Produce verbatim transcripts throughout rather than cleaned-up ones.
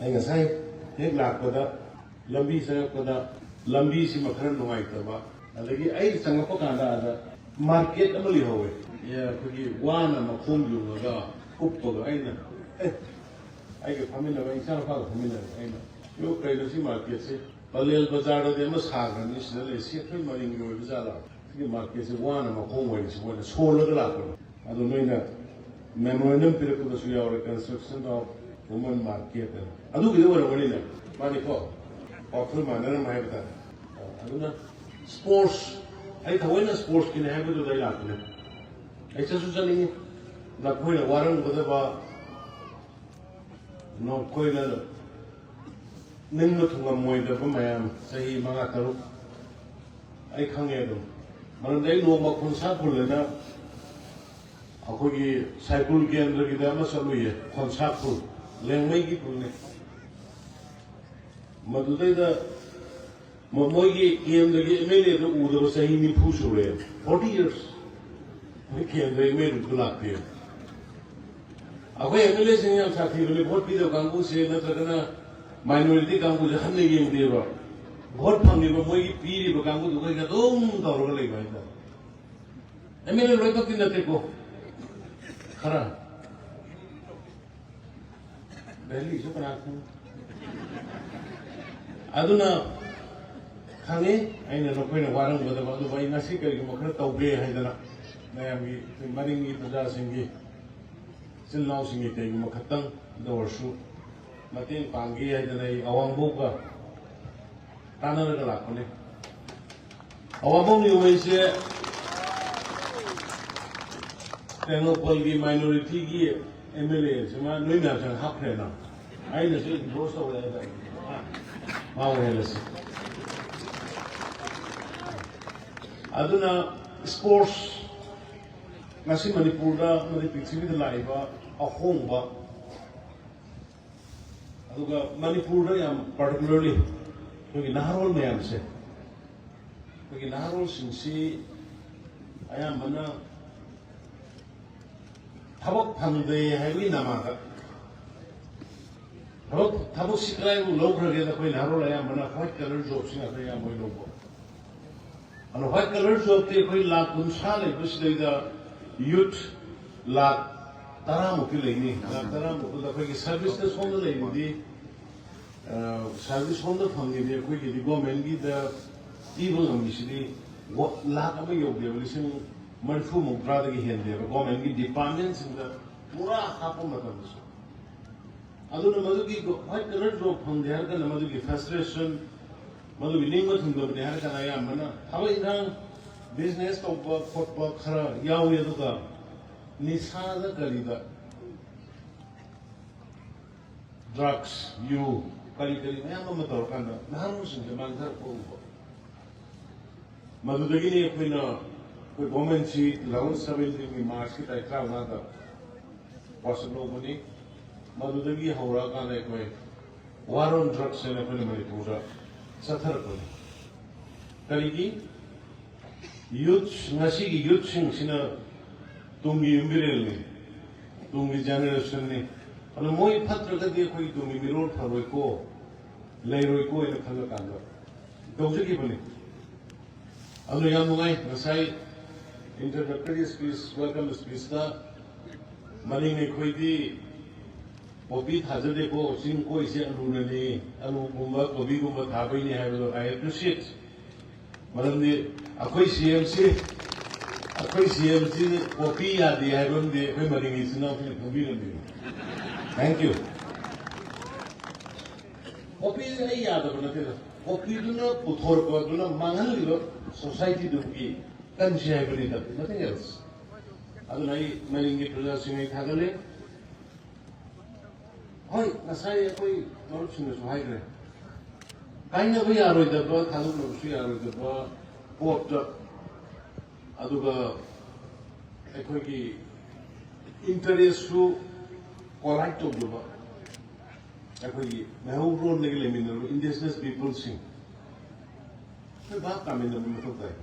ꯑꯩ ꯉꯁꯥꯏ ꯍꯦꯛ ꯂꯥꯛꯄꯗ, ꯂꯝꯕꯤ ꯆꯪꯉꯛꯄꯗ, ꯂꯝꯕꯤꯁꯤꯃ ꯈꯔ ꯅꯨꯡꯉꯥꯏꯇꯕ, ꯑꯗꯒꯤ ꯑꯩ ꯆꯪꯉꯛꯄ ꯀꯥꯟꯗ ꯑꯗ ꯃꯥꯔꯀꯦꯠ ꯑꯃ ꯂꯩꯍꯧꯋꯦ꯫ ꯑꯦ, ꯑꯩꯈꯣꯏꯒꯤ ꯋꯥꯅ ꯃꯈꯣꯡ ꯌꯨꯡꯉꯒ ꯀꯨꯞꯄꯒ ꯑꯩꯅ, ꯑꯦ, ꯑꯩꯒ ꯐꯝꯃꯤꯟꯅꯕ ꯏꯆꯥꯅꯨꯄꯥꯒ ꯐꯝꯃꯤꯟꯅꯕ ꯑꯩꯅ, "ꯌꯣ, ꯀꯩꯅꯣ ꯁꯤ ꯃꯥꯔꯀꯦꯠꯁꯦ? ꯄꯂꯦꯜ ꯕꯖꯥꯔꯗꯗꯤ ꯑꯃ ꯁꯥꯈ꯭ꯔꯕꯅꯤ, ꯁꯤꯗ ꯂꯩ, ꯁꯤ ꯑꯩꯈꯣꯏ ꯃꯔꯤꯡꯒꯤ ꯑꯣꯏꯕ ꯖꯥꯠꯂꯥ? ꯁꯤꯒꯤ ꯃꯥꯔꯀꯦꯠꯁꯦ ꯋꯥꯅ ꯃꯈꯣꯡ ꯑꯣꯏꯔꯤꯁꯤ ꯃꯣꯏꯅ ꯁꯣꯜꯂꯒ ꯂꯥꯛꯄꯅꯤ"꯫ ꯑꯗꯣ ꯅꯣꯏꯅ ꯃꯦꯃꯣꯔꯦꯟꯗꯝ ꯄꯤꯔꯛꯄꯗꯁꯨ ꯌꯥꯎꯔꯦ, "Construction of Women Market" ꯍꯥꯏꯅ꯫ ꯑꯗꯨꯒꯤꯗꯤ ꯑꯣꯏꯔꯝꯒꯅꯤꯅꯦ, ꯃꯥꯅꯤꯀꯣ? ꯋꯥꯈꯜ ꯃꯥꯟꯅꯔꯝꯃꯦ ꯍꯥꯏꯕ ꯇꯥꯔꯦ꯫ ꯑꯗꯨꯅ ꯁ꯭ꯄꯣꯔꯠꯁ, ꯑꯩ ꯊꯑꯣꯏꯅ ꯁ꯭ꯄꯣꯔꯠꯁꯀꯤꯅꯦ ꯍꯥꯏꯕꯗꯨꯗ ꯑꯩ ꯂꯥꯛꯄꯅꯦ꯫ ꯑꯩ ꯆꯠꯁꯨ ꯆꯠꯅꯤꯡꯉꯤ꯫ ꯅꯈꯣꯏꯅ ꯋꯥꯔꯝꯒꯗꯕ, ꯅꯈꯣꯏꯅ ꯅꯤꯡꯕ ꯊꯨꯡꯉꯝꯃꯣꯏꯗꯕ ꯃꯌꯥꯝ, ꯆꯍꯤ ꯃꯉꯥ ꯇꯔꯨꯛ ꯑꯩ ꯈꯪꯉꯦ ꯑꯗꯨꯝ꯫ ꯃꯔꯝꯗꯤ ꯑꯩ ꯅꯣꯡꯃ ꯈꯣꯟꯁꯥ ꯈꯨꯜꯂꯦꯅ ꯑꯩꯈꯣꯏꯒꯤ ꯁꯥꯏꯀꯨꯜ ꯀꯦꯟꯗ꯭ꯔꯒꯤꯗ ꯑꯃ ꯆꯠꯂꯨꯏꯌꯦ, ꯈꯣꯟꯁꯥ ꯈꯨꯜ, ꯂꯦꯡꯃꯩꯒꯤ ꯈꯨꯜꯅꯤ꯫ ꯃꯗꯨꯗꯩꯗ ꯃ-, ꯃꯣꯏꯒꯤ ꯀꯦꯟꯗ꯭ꯔꯒꯤ ꯑꯦꯝ ꯑꯦꯜ ꯑꯦꯗꯨ ꯎꯗꯕ ꯆꯍꯤ ꯅꯤꯐꯨ ꯁꯨꯔꯦ, forty years꯫ ꯃꯣꯏ ꯀꯦꯟꯗ꯭ꯔ ꯑꯦꯝ ꯑꯦꯜ ꯑꯦꯗꯨ ꯂꯥꯛꯇꯦ꯫ ꯑꯩꯈꯣꯏ ꯑꯦꯝ ꯑꯦꯜ ꯑꯦꯁꯤꯡ ꯌꯥꯝ ꯁꯥꯊꯤꯕꯅꯤ, ꯚꯣꯠ ꯄꯤꯗꯕ ꯀꯥꯡꯕꯨꯁꯦ ꯅꯠꯇ꯭ꯔꯒꯅ ꯃꯥꯏꯅꯣꯔꯤꯇꯤ ꯀꯥꯡꯕꯨꯁꯦ ꯍꯟꯅ ꯌꯦꯡꯗꯦꯕ꯫ ꯚꯣꯠ ꯐꯪꯉꯤꯕ ꯃꯣꯏꯒꯤ ꯄꯤꯔꯤꯕ ꯀꯥꯡꯕꯨꯗꯨꯒ ꯑꯗꯨꯝ ꯇꯧꯔꯒ ꯂꯩꯕ ꯍꯥꯏꯇꯥꯔꯦ꯫ ꯑꯦꯝ ꯑꯦꯜ ꯑꯦ ꯂꯣꯏꯅꯃꯛꯇꯤ ꯅꯠꯇꯦꯀꯣ, ꯈꯔ꯫ ꯚꯦꯂꯤꯁꯨ ꯀꯅꯥ ꯈꯪ? ꯑꯗꯨꯅ ꯈꯪꯉꯤ ꯑꯩꯅ ꯅꯈꯣꯏꯅ ꯋꯥꯔꯝꯒꯗꯕ, ꯑꯗꯨꯕꯨ ꯑꯩ ꯉꯁꯤ ꯀꯔꯤꯒꯨꯝꯕ ꯈꯔ ꯇꯧꯒꯦ ꯍꯥꯏꯗꯅ ꯃꯌꯥꯝꯒꯤ, ꯑꯩꯈꯣꯏ ꯃꯅꯤꯡꯒꯤ ꯄ꯭ꯔꯖꯥꯁꯤꯡꯒꯤ, ꯏꯆꯤꯜ ꯏꯅꯥꯎꯁꯤꯡꯒꯤ ꯀꯔꯤꯒꯨꯝꯕ ꯈꯛꯇꯪꯗ ꯑꯣꯏꯔꯁꯨ ꯃꯇꯦꯡ ꯄꯥꯡꯒꯦ ꯍꯥꯏꯗꯅ ꯑꯩ ꯑꯋꯥꯡꯕꯧꯒ ꯇꯥꯟꯅꯔꯒ ꯂꯥꯛꯄꯅꯦ꯫ ꯑꯋꯥꯡꯕꯧ ꯅꯤꯌꯣꯝ ꯍꯥꯏꯁꯦ ꯇꯦꯡꯅꯧꯄꯜꯒꯤ ꯃꯥꯏꯅꯣꯔꯤꯇꯤꯒꯤ ꯑꯦꯝ ꯑꯦꯜ ꯑꯦꯁꯤꯃ ꯅꯣꯏ ꯃꯌꯥꯝ ꯆꯪ ꯍꯥꯞꯈ꯭ꯔꯦꯅ꯫ ꯑꯩꯅꯁꯨ ꯏꯟꯗꯣꯔꯁ ꯇꯧꯔꯦ ꯍꯥꯏꯇꯥꯔꯦ꯫ ꯃꯥ ꯑꯣꯏꯍꯜꯂꯁꯤ꯫ ꯑꯗꯨꯅ ꯁ꯭ꯄꯣꯔꯠꯁ, ꯉꯁꯤ ꯃꯅꯤꯄꯨꯔꯗ ꯑꯃꯗꯤ ꯄ꯭ꯔꯤꯊꯤꯕꯤꯗ ꯂꯥꯛꯏꯕ ꯑꯍꯣꯡꯕ, ꯑꯗꯨꯒ ꯃꯅꯤꯄꯨꯔꯗ ꯌꯥꯝ ꯄꯥꯔꯇꯤꯀꯨꯂꯔꯂꯤ ꯑꯩꯈꯣꯏꯒꯤ ꯅꯍꯥꯔꯣꯜ ꯃꯌꯥꯝꯁꯦ, ꯑꯩꯈꯣꯏꯒꯤ ꯅꯍꯥꯔꯣꯜꯁꯤꯡꯁꯤ ꯑꯌꯥꯝꯕꯅ ꯊꯕꯛ ꯐꯪꯗꯦ ꯍꯥꯏꯕꯒꯤ ꯅꯃꯥꯗ ꯊꯕꯛ ꯊꯕꯛꯁꯤ ꯀꯗꯥꯏꯕꯨ ꯂꯧꯈ꯭ꯔꯒꯦꯗ? ꯑꯩꯈꯣꯏ ꯅꯍꯥꯔꯣꯜ ꯑꯌꯥꯝꯕꯅ white collar jobꯁꯤ ꯉꯥꯛꯇ ꯑꯌꯥꯝꯕ ꯑꯣꯏ ꯂꯧꯕ꯫ ꯑꯗꯣ white collar jobꯇꯤ ꯑꯩꯈꯣꯏ ꯂꯥꯈ ꯀꯨꯟꯊ꯭ꯔꯥ ꯂꯩꯕꯁꯤꯗꯩꯗ youth ꯂꯥꯈ ꯇꯔꯥꯃꯨꯛꯇꯤ ꯂꯩꯅꯤ꯫ ꯂꯥꯈ ꯇꯔꯥꯃꯨꯛꯇꯨꯗ ꯑꯩꯈꯣꯏꯒꯤ serviceꯇ ꯁꯣꯝꯗ ꯂꯩꯔꯤꯗꯤ, service ꯁꯣꯝꯗ ꯐꯪꯉꯤꯗꯤ ꯑꯩꯈꯣꯏꯒꯤꯗꯤ governmentꯀꯤꯗ ꯄꯤꯕ ꯉꯝꯃꯤꯁꯤꯗꯤ ꯂꯥꯈ ꯑꯃ ꯌꯧꯗꯦꯕ, ꯂꯤꯁꯤꯡ ꯃꯔꯤꯐꯨ ꯃꯧꯗ꯭ꯔꯥꯗꯒꯤ ꯍꯦꯟꯗꯦꯕ governmentꯀꯤ departmentꯁꯤꯡꯗ ꯄꯨꯔꯥ ꯍꯥꯞꯄ ꯃꯇꯝꯗꯁꯨ꯫ ꯑꯗꯨꯅ ꯃꯗꯨꯒꯤ white collar job ꯐꯪꯗꯦ ꯍꯥꯏꯔꯒꯅ ꯃꯗꯨꯒꯤ frustration, ꯃꯗꯨꯒꯤ ꯅꯤꯡꯕ ꯊꯨꯡꯗꯕꯅꯤ ꯍꯥꯏꯔꯒꯅ ꯑꯌꯥꯝꯕꯅ ꯊꯕꯛ ꯏꯪꯈꯥꯡ, business ꯇꯧꯕ ꯈꯣꯠꯄ ꯈꯔ ꯌꯥꯎꯏ, ꯑꯗꯨꯒ ꯅꯤꯁꯥꯗ ꯀꯔꯤꯗ, drugs, ꯌꯨ, ꯀꯔꯤ ꯀꯔꯤ ꯃꯌꯥꯝ ꯑꯃ ꯇꯧꯔꯀꯥꯟꯗ ꯅꯍꯥꯔꯣꯜꯁꯤꯡꯁꯦ ꯃꯥꯡꯊꯔꯛꯄ ꯎꯕ꯫ ꯃꯗꯨꯗꯒꯤꯅꯤ ꯑꯩꯈꯣꯏꯅ ꯑꯩꯈꯣꯏ governmentꯁꯤ two thousand seventeenꯒꯤ Marchꯀꯤ ꯇꯥꯔꯤꯛ ꯇꯔꯥꯃꯉꯥꯗ ꯋꯥꯁꯛ ꯂꯧꯕꯅꯤ꯫ ꯃꯗꯨꯗꯒꯤ ꯍꯧꯔꯛꯑꯀꯥꯟꯗ ꯑꯩꯈꯣꯏ War on Drugs ꯍꯥꯏꯅ ꯑꯩꯈꯣꯏꯅ ꯃꯅꯤꯄꯨꯔꯗ ꯆꯠꯊꯔꯛꯄꯅꯤ꯫ ꯀꯔꯤꯒꯤ? Youth, ꯉꯁꯤꯒꯤ youthꯁꯤꯡꯁꯤꯅ ꯇꯨꯡꯒꯤ ꯌꯨꯝꯕꯤꯔꯦꯜꯅꯤ, ꯇꯨꯡꯒꯤ generationꯅꯤ꯫ ꯑꯗꯨ ꯃꯣꯏ ꯐꯠꯇ꯭ꯔꯒꯗꯤ ꯑꯩꯈꯣꯏꯒꯤ ꯇꯨꯡꯒꯤ ꯃꯤꯔꯣꯜ ꯐꯔꯣꯏꯀꯣ, ꯂꯩꯔꯣꯏꯀꯣ ꯍꯥꯏꯅ ꯈꯜꯂꯀꯥꯟꯗ ꯇꯧꯖꯈꯤꯕꯅꯤ꯫ ꯑꯗꯨ ꯌꯥꯝ ꯅꯨꯡꯉꯥꯏ, ꯉꯁꯥꯏ introductory speech, welcome speechꯇ ꯃꯅꯤꯡ ꯑꯩꯈꯣꯏꯗꯤ ꯄꯣꯄꯤ ꯊꯥꯖꯗꯦꯀꯣ, ꯆꯤꯡ ꯀꯣꯏꯁꯦ ꯑꯂꯨꯅꯅꯤ, ꯑꯂꯨꯒꯨꯝꯕ ꯀꯣꯕꯤꯒꯨꯝꯕ ꯊꯥꯕꯩꯅꯤ ꯍꯥꯏꯕꯗꯣ I appreciate꯫ ꯃꯔꯝꯗꯤ ꯑꯩꯈꯣꯏ CMꯁꯤ, ꯑꯩꯈꯣꯏ CMꯁꯤ ꯄꯣꯄꯤ ꯌꯥꯗꯦ ꯍꯥꯏꯕ ꯑꯃꯗꯤ ꯑꯩꯈꯣꯏ ꯃꯅꯤꯡꯒꯤ ꯏꯆꯤꯟ ꯏꯅꯥꯎꯁꯤꯡꯅ ꯈꯪꯕꯤꯔꯝꯃꯤ꯫ Thank you꯫ ꯄꯣꯄꯤꯁꯦ ꯑꯩ ꯌꯥꯗꯕ ꯅꯠꯇꯦꯗ, ꯄꯣꯄꯤꯗꯨꯅ ꯄꯨꯊꯣꯔꯛꯄꯗꯨꯅ ꯃꯥꯡꯍꯜꯂꯤꯕ societyꯗꯨꯒꯤ ꯀꯟꯁꯤ ꯍꯥꯏꯕꯅꯤꯗ, nothing else꯫ ꯑꯗꯨꯅ ꯑꯩ ꯃꯅꯤꯡꯒꯤ ꯄ꯭ꯔꯖꯥꯁꯤꯡ ꯑꯩ ꯊꯥꯒꯠꯂꯤ꯫ ꯍꯣꯏ, ꯉꯁꯥꯏ ꯑꯩꯈꯣꯏ ꯃꯔꯨꯞꯁꯤꯡꯅꯁꯨ ꯍꯥꯏꯈ꯭ꯔꯦ, ꯀꯥꯏꯅꯕ ꯌꯥꯔꯣꯏꯗꯕ, ꯊꯥꯗꯣꯛꯅꯕꯁꯨ ꯌꯥꯔꯣꯏꯗꯕ ꯄꯣꯠꯇ, ꯑꯗꯨꯒ ꯑꯩꯈꯣꯏꯒꯤ interestꯁꯨ collide ꯇꯧꯗꯕ, ꯑꯩꯈꯣꯏꯒꯤ ꯃꯩꯍꯧꯔꯣꯟꯗꯒꯤ ꯂꯩꯃꯤꯟꯅꯔꯕ indigenous peopleꯁꯤꯡ ꯑꯩꯈꯣꯏ ꯚꯥꯞ ꯇꯥꯃꯤꯟꯅꯕ ꯃꯊꯧ ꯇꯥꯏ꯫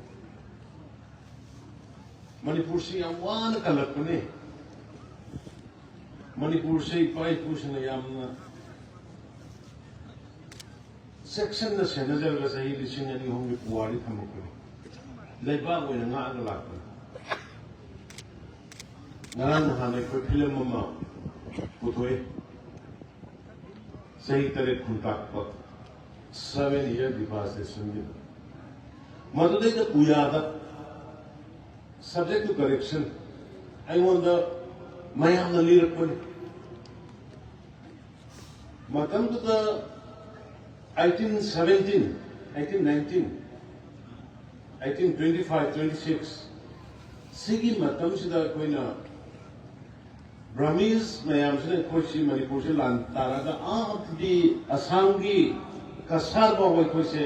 ꯃꯅꯤꯄꯨꯔꯁꯤ ꯌꯥꯝ ꯋꯥꯅ ꯀꯜꯂꯛꯄꯅꯦ꯫ ꯃꯅꯤꯄꯨꯔꯁꯦ ꯏꯄꯥ ꯏꯄꯨꯁꯤꯡꯅ ꯌꯥꯝꯅ ꯆꯦꯛꯁꯤꯟꯅ ꯁꯦꯟꯅꯖꯔꯒ ꯆꯍꯤ ꯂꯤꯁꯤꯡ ꯑꯅꯤ ꯑꯍꯨꯝꯒꯤ ꯄꯨꯋꯥꯔꯤ ꯊꯝꯃꯛꯄꯅꯤ꯫ ꯂꯩꯕꯥꯛ ꯑꯣꯏꯅ ꯉꯥꯛꯑꯒ ꯂꯥꯛꯄꯅꯤ꯫ ꯉꯔꯥꯡ ꯅꯍꯥꯟ ꯑꯩꯈꯣꯏ ꯐꯤꯂꯝ ꯑꯃ ꯄꯨꯊꯣꯛꯑꯦ꯫ ꯆꯍꯤ ꯇꯔꯦꯠ ꯈꯨꯟꯇꯥꯛꯄ, seven year devastationꯒꯤ꯫ ꯃꯗꯨꯗꯩꯗ ꯄꯨꯌꯥꯗ, subject to correction, ꯑꯩꯉꯣꯟꯗ ꯃꯌꯥꯝꯅ ꯂꯤꯔꯛꯄꯅꯤ꯫ ꯃꯇꯝꯗꯨꯗ eighteen seventeen, eighteen nineteen, eighteen twenty five, twenty six, ꯁꯤꯒꯤ ꯃꯇꯝꯁꯤꯗ ꯑꯩꯈꯣꯏꯅ Burmese ꯃꯌꯥꯝꯁꯤꯅ ꯑꯩꯈꯣꯏꯁꯤ ꯃꯅꯤꯄꯨꯔꯁꯤ ꯂꯥꯟ ꯇꯥꯔꯒ ꯑꯥ ꯑꯁꯥꯝꯒꯤ ꯀꯁꯥꯔ ꯐꯥꯎꯕ ꯑꯩꯈꯣꯏꯁꯦ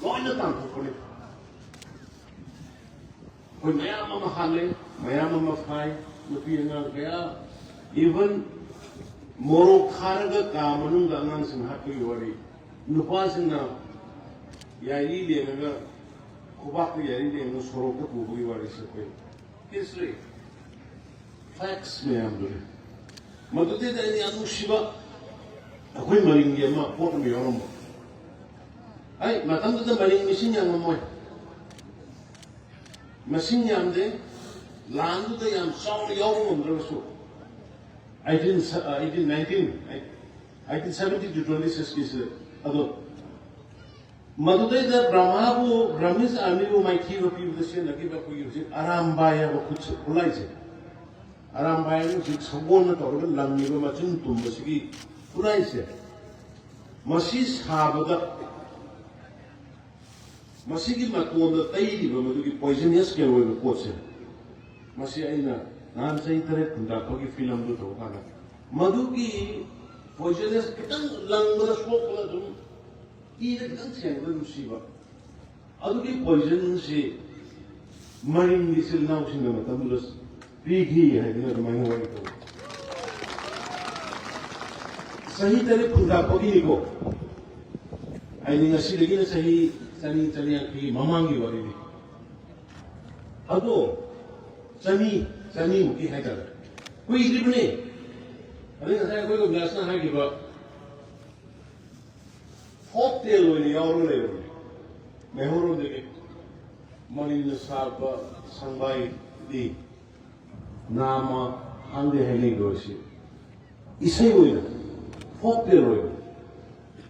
ꯂꯣꯏꯅ ꯇꯥꯟꯊꯣꯛꯄꯅꯤ꯫ ꯑꯩꯈꯣꯏ ꯃꯌꯥꯝ ꯑꯃ ꯍꯥꯠꯂꯦ, ꯃꯌꯥꯝ ꯑꯃ ꯐꯥꯏ, ꯅꯨꯄꯤ ꯑꯉꯥꯡ ꯀꯌꯥ, even ꯃꯣꯔꯣꯛ ꯊꯥꯔꯒ ꯀꯥ ꯃꯅꯨꯡꯗ ꯑꯉꯥꯡꯁꯤꯡ ꯍꯥꯠꯄꯒꯤ ꯋꯥꯔꯤ, ꯅꯨꯄꯥꯁꯤꯡꯅ ꯌꯥꯏꯔꯤ ꯂꯦꯡꯉꯒ, ꯈꯨꯕꯥꯛꯇ ꯌꯥꯏꯔꯤ ꯂꯦꯡꯉꯒ ꯁꯣꯔꯣꯛꯇ ꯄꯨꯕꯒꯤ ꯋꯥꯔꯤꯁꯦ ꯑꯩꯈꯣꯏ history, facts ꯃꯌꯥꯝꯗꯨꯅꯤ꯫ ꯃꯗꯨꯗꯩꯗ ꯑꯩꯅ ꯌꯥꯝ ꯅꯨꯡꯁꯤꯕ, ꯑꯩꯈꯣꯏ ꯃꯔꯤꯡꯒꯤ ꯑꯃ ꯄꯣꯠ ꯑꯃ ꯌꯥꯎꯔꯝꯕ꯫ ꯑꯩ ꯃꯇꯝꯗꯨꯗ ꯃꯔꯤꯡ ꯃꯤꯁꯤꯡ ꯌꯥꯝꯃꯝꯃꯣꯏ꯫ ꯃꯁꯤꯡ ꯌꯥꯝꯗꯦ꯫ ꯂꯥꯟꯗꯨꯗ ꯌꯥꯝ ꯆꯥꯎꯅ ꯌꯥꯎꯕ ꯉꯝꯗ꯭ꯔꯒꯁꯨ, eighteen, eighteen nineteen, eighteen seventy to twenty six ꯀꯤꯁꯦ꯫ ꯑꯗꯣ ꯃꯗꯨꯗꯩꯗ ꯕ꯭ꯔꯍꯃꯥꯕꯨ, Burmese armyꯕꯨ ꯃꯥꯏꯊꯤꯕ ꯄꯤꯕꯗ ꯁꯤꯖꯤꯟꯅꯈꯤꯕ ꯑꯩꯈꯣꯏꯒꯤ ꯍꯧꯖꯤꯛ ꯑꯔꯥꯝꯕꯥꯏ ꯍꯥꯏꯕ ꯈꯨꯠꯁꯨ, ꯈꯨꯠꯂꯥꯏꯁꯦ, ꯑꯔꯥꯝꯕꯥꯏ ꯍꯥꯏꯕ ꯍꯧꯖꯤꯛ ꯁꯒꯣꯜꯅ ꯇꯧꯔꯒ ꯂꯪꯉꯤꯕ ꯃꯆꯤꯟ ꯇꯨꯝꯕꯁꯤꯒꯤ ꯈꯨꯠꯂꯥꯏꯁꯦ, ꯃꯁꯤ ꯁꯥꯕꯗ ꯃꯁꯤꯒꯤ ꯃꯇꯣꯟꯗ ꯇꯩꯔꯤꯕ ꯃꯗꯨꯒꯤ poisonous ꯀꯩ ꯑꯣꯏꯕ ꯄꯣꯠꯁꯦ, ꯃꯁꯤ ꯑꯩꯅ ꯅꯍꯥꯟ ꯆꯍꯤ ꯇꯔꯦꯠ ꯈꯨꯟꯇꯥꯛꯄꯒꯤ ꯐꯤꯂꯝꯗꯨ ꯇꯧꯕ ꯀꯥꯟꯗ, ꯃꯗꯨꯒꯤ poisonous ꯈꯤꯇꯪ ꯂꯪꯕꯗ ꯁꯣꯛꯄꯗ ꯑꯗꯨꯝ ꯏꯗ ꯈꯤꯇꯪ ꯊꯦꯡꯕꯗ ꯑꯗꯨꯝ ꯁꯤꯕ꯫ ꯑꯗꯨꯒꯤ poisonꯁꯤ ꯃꯔꯤꯡꯒꯤ ꯏꯆꯤꯜ ꯏꯅꯥꯎꯁꯤꯡꯅ ꯃꯇꯝꯗꯨꯗ ꯄꯤꯈꯤ ꯍꯥꯏꯗꯅ ꯑꯗꯨꯃꯥꯏꯅ ꯋꯥꯔꯤ ꯇꯧꯏ꯫ ꯆꯍꯤ ꯇꯔꯦꯠ ꯈꯨꯟꯇꯥꯛꯄꯒꯤꯅꯤꯀꯣ꯫ ꯍꯥꯏꯗꯤ ꯉꯁꯤꯗꯒꯤꯅ ꯆꯍꯤ ꯆꯅꯤ, ꯆꯅꯤ ꯌꯥꯡꯈꯩꯒꯤ ꯃꯃꯥꯡꯒꯤ ꯋꯥꯔꯤꯅꯤ꯫ ꯑꯗꯣ ꯆꯅꯤ, ꯆꯅꯤꯃꯨꯛꯀꯤ ꯍꯥꯏꯇꯥꯔꯦ꯫ ꯀꯨꯏꯗ꯭ꯔꯤꯕꯅꯦ꯫ ꯑꯗꯩ ꯉꯁꯥꯏ ꯑꯩꯈꯣꯏ ꯒꯣꯕꯤꯟꯗꯥꯁꯅ ꯍꯥꯏꯈꯤꯕ, ꯐꯣꯛ ꯇꯦꯜ ꯑꯣꯏꯅ ꯌꯥꯎꯔꯒ ꯂꯩꯔꯕꯅꯤ꯫ ꯃꯩꯍꯧꯔꯣꯟꯗꯒꯤ ꯃꯔꯤꯡꯅ ꯁꯥꯕ ꯁꯪꯕꯥꯏꯗꯤ ꯅꯥꯝꯃ ꯍꯥꯡꯗꯦ ꯍꯥꯏꯅꯩꯗꯣ ꯁꯤ ꯏꯁꯩ ꯑꯣꯏꯅ, ꯐꯣꯛ ꯇꯦꯜ ꯑꯣꯏꯅ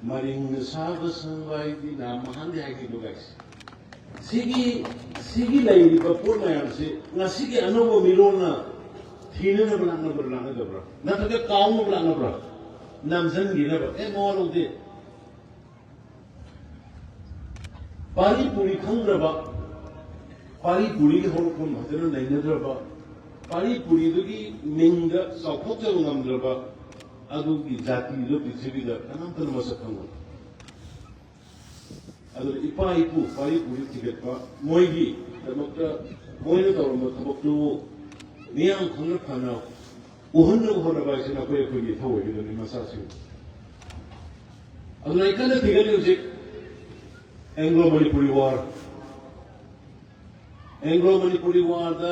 ꯃꯔꯤꯡꯅ ꯁꯥꯕ ꯁꯪꯕꯥꯏꯗꯤ ꯅꯥꯝꯃ ꯍꯥꯡꯗꯦ ꯍꯥꯏꯅꯩꯗꯣ ꯒꯥꯏꯁꯦ꯫ ꯁꯤꯒꯤ ꯁꯤꯒꯤ ꯂꯩꯔꯤꯕ ꯄꯣꯠ ꯃꯌꯥꯝꯁꯤ ꯉꯁꯤꯒꯤ ꯑꯅꯧꯕ ꯃꯤꯔꯣꯜꯅ ꯊꯤꯅꯅꯕ ꯂꯥꯛꯅꯕ꯭ꯔꯥ, ꯂꯥꯛꯅꯗꯕ꯭ꯔꯥ? ꯅꯠꯇ꯭ꯔꯒ ꯀꯥꯎꯅꯕ ꯂꯥꯛꯅꯕ꯭ꯔꯥ? ꯅꯝꯁꯤꯟꯈꯤꯅꯕ? ꯑꯦ, ꯃꯋꯥ ꯂꯧꯗꯦ꯫ ꯄꯥꯔꯤ ꯄꯨꯔꯤ ꯈꯪꯗ꯭ꯔꯕ, ꯄꯥꯔꯤ ꯄꯨꯔꯤꯒꯤ ꯍꯧꯔꯛꯐꯝ ꯐꯖꯅ ꯅꯩꯅꯗ꯭ꯔꯕ, ꯄꯥꯔꯤ ꯄꯨꯔꯤꯗꯨꯒꯤ ꯃꯤꯡꯗ ꯆꯥꯎꯊꯣꯛꯆꯕ ꯉꯝꯗ꯭ꯔꯕ ꯑꯗꯨꯒꯤ ꯖꯥꯇꯤꯗꯨ ꯄ꯭ꯔꯤꯊꯤꯕꯤꯗ ꯀꯅꯥꯝꯇꯅ ꯃꯁꯛ ꯈꯪꯉꯣꯏ꯫ ꯑꯗꯨꯅ ꯏꯄꯥ ꯏꯄꯨ ꯄꯥꯔꯤ ꯄꯨꯔꯤ ꯊꯤꯒꯠꯄ, ꯃꯣꯏꯒꯤꯗꯃꯛꯇ ꯃꯣꯏꯅ ꯇꯧꯔꯝꯕ ꯊꯕꯛꯇꯨ ꯃꯤꯌꯥꯝ ꯈꯪꯅ ꯐꯅ ꯎꯍꯟꯅꯕ ꯍꯣꯠꯅꯕ ꯍꯥꯏꯁꯤꯅ ꯑꯩꯈꯣꯏ, ꯑꯩꯈꯣꯏꯒꯤ ꯏꯊꯧ ꯑꯣꯏꯒꯗꯕꯅꯤ, ꯃꯆꯥꯁꯤꯡ꯫ ꯑꯗꯨꯅ ꯑꯩ ꯀꯟꯅ ꯊꯤꯒꯠꯂꯤ ꯍꯧꯖꯤꯛ Anglo Manipuri war. Anglo Manipuri ꯋꯥꯔꯗ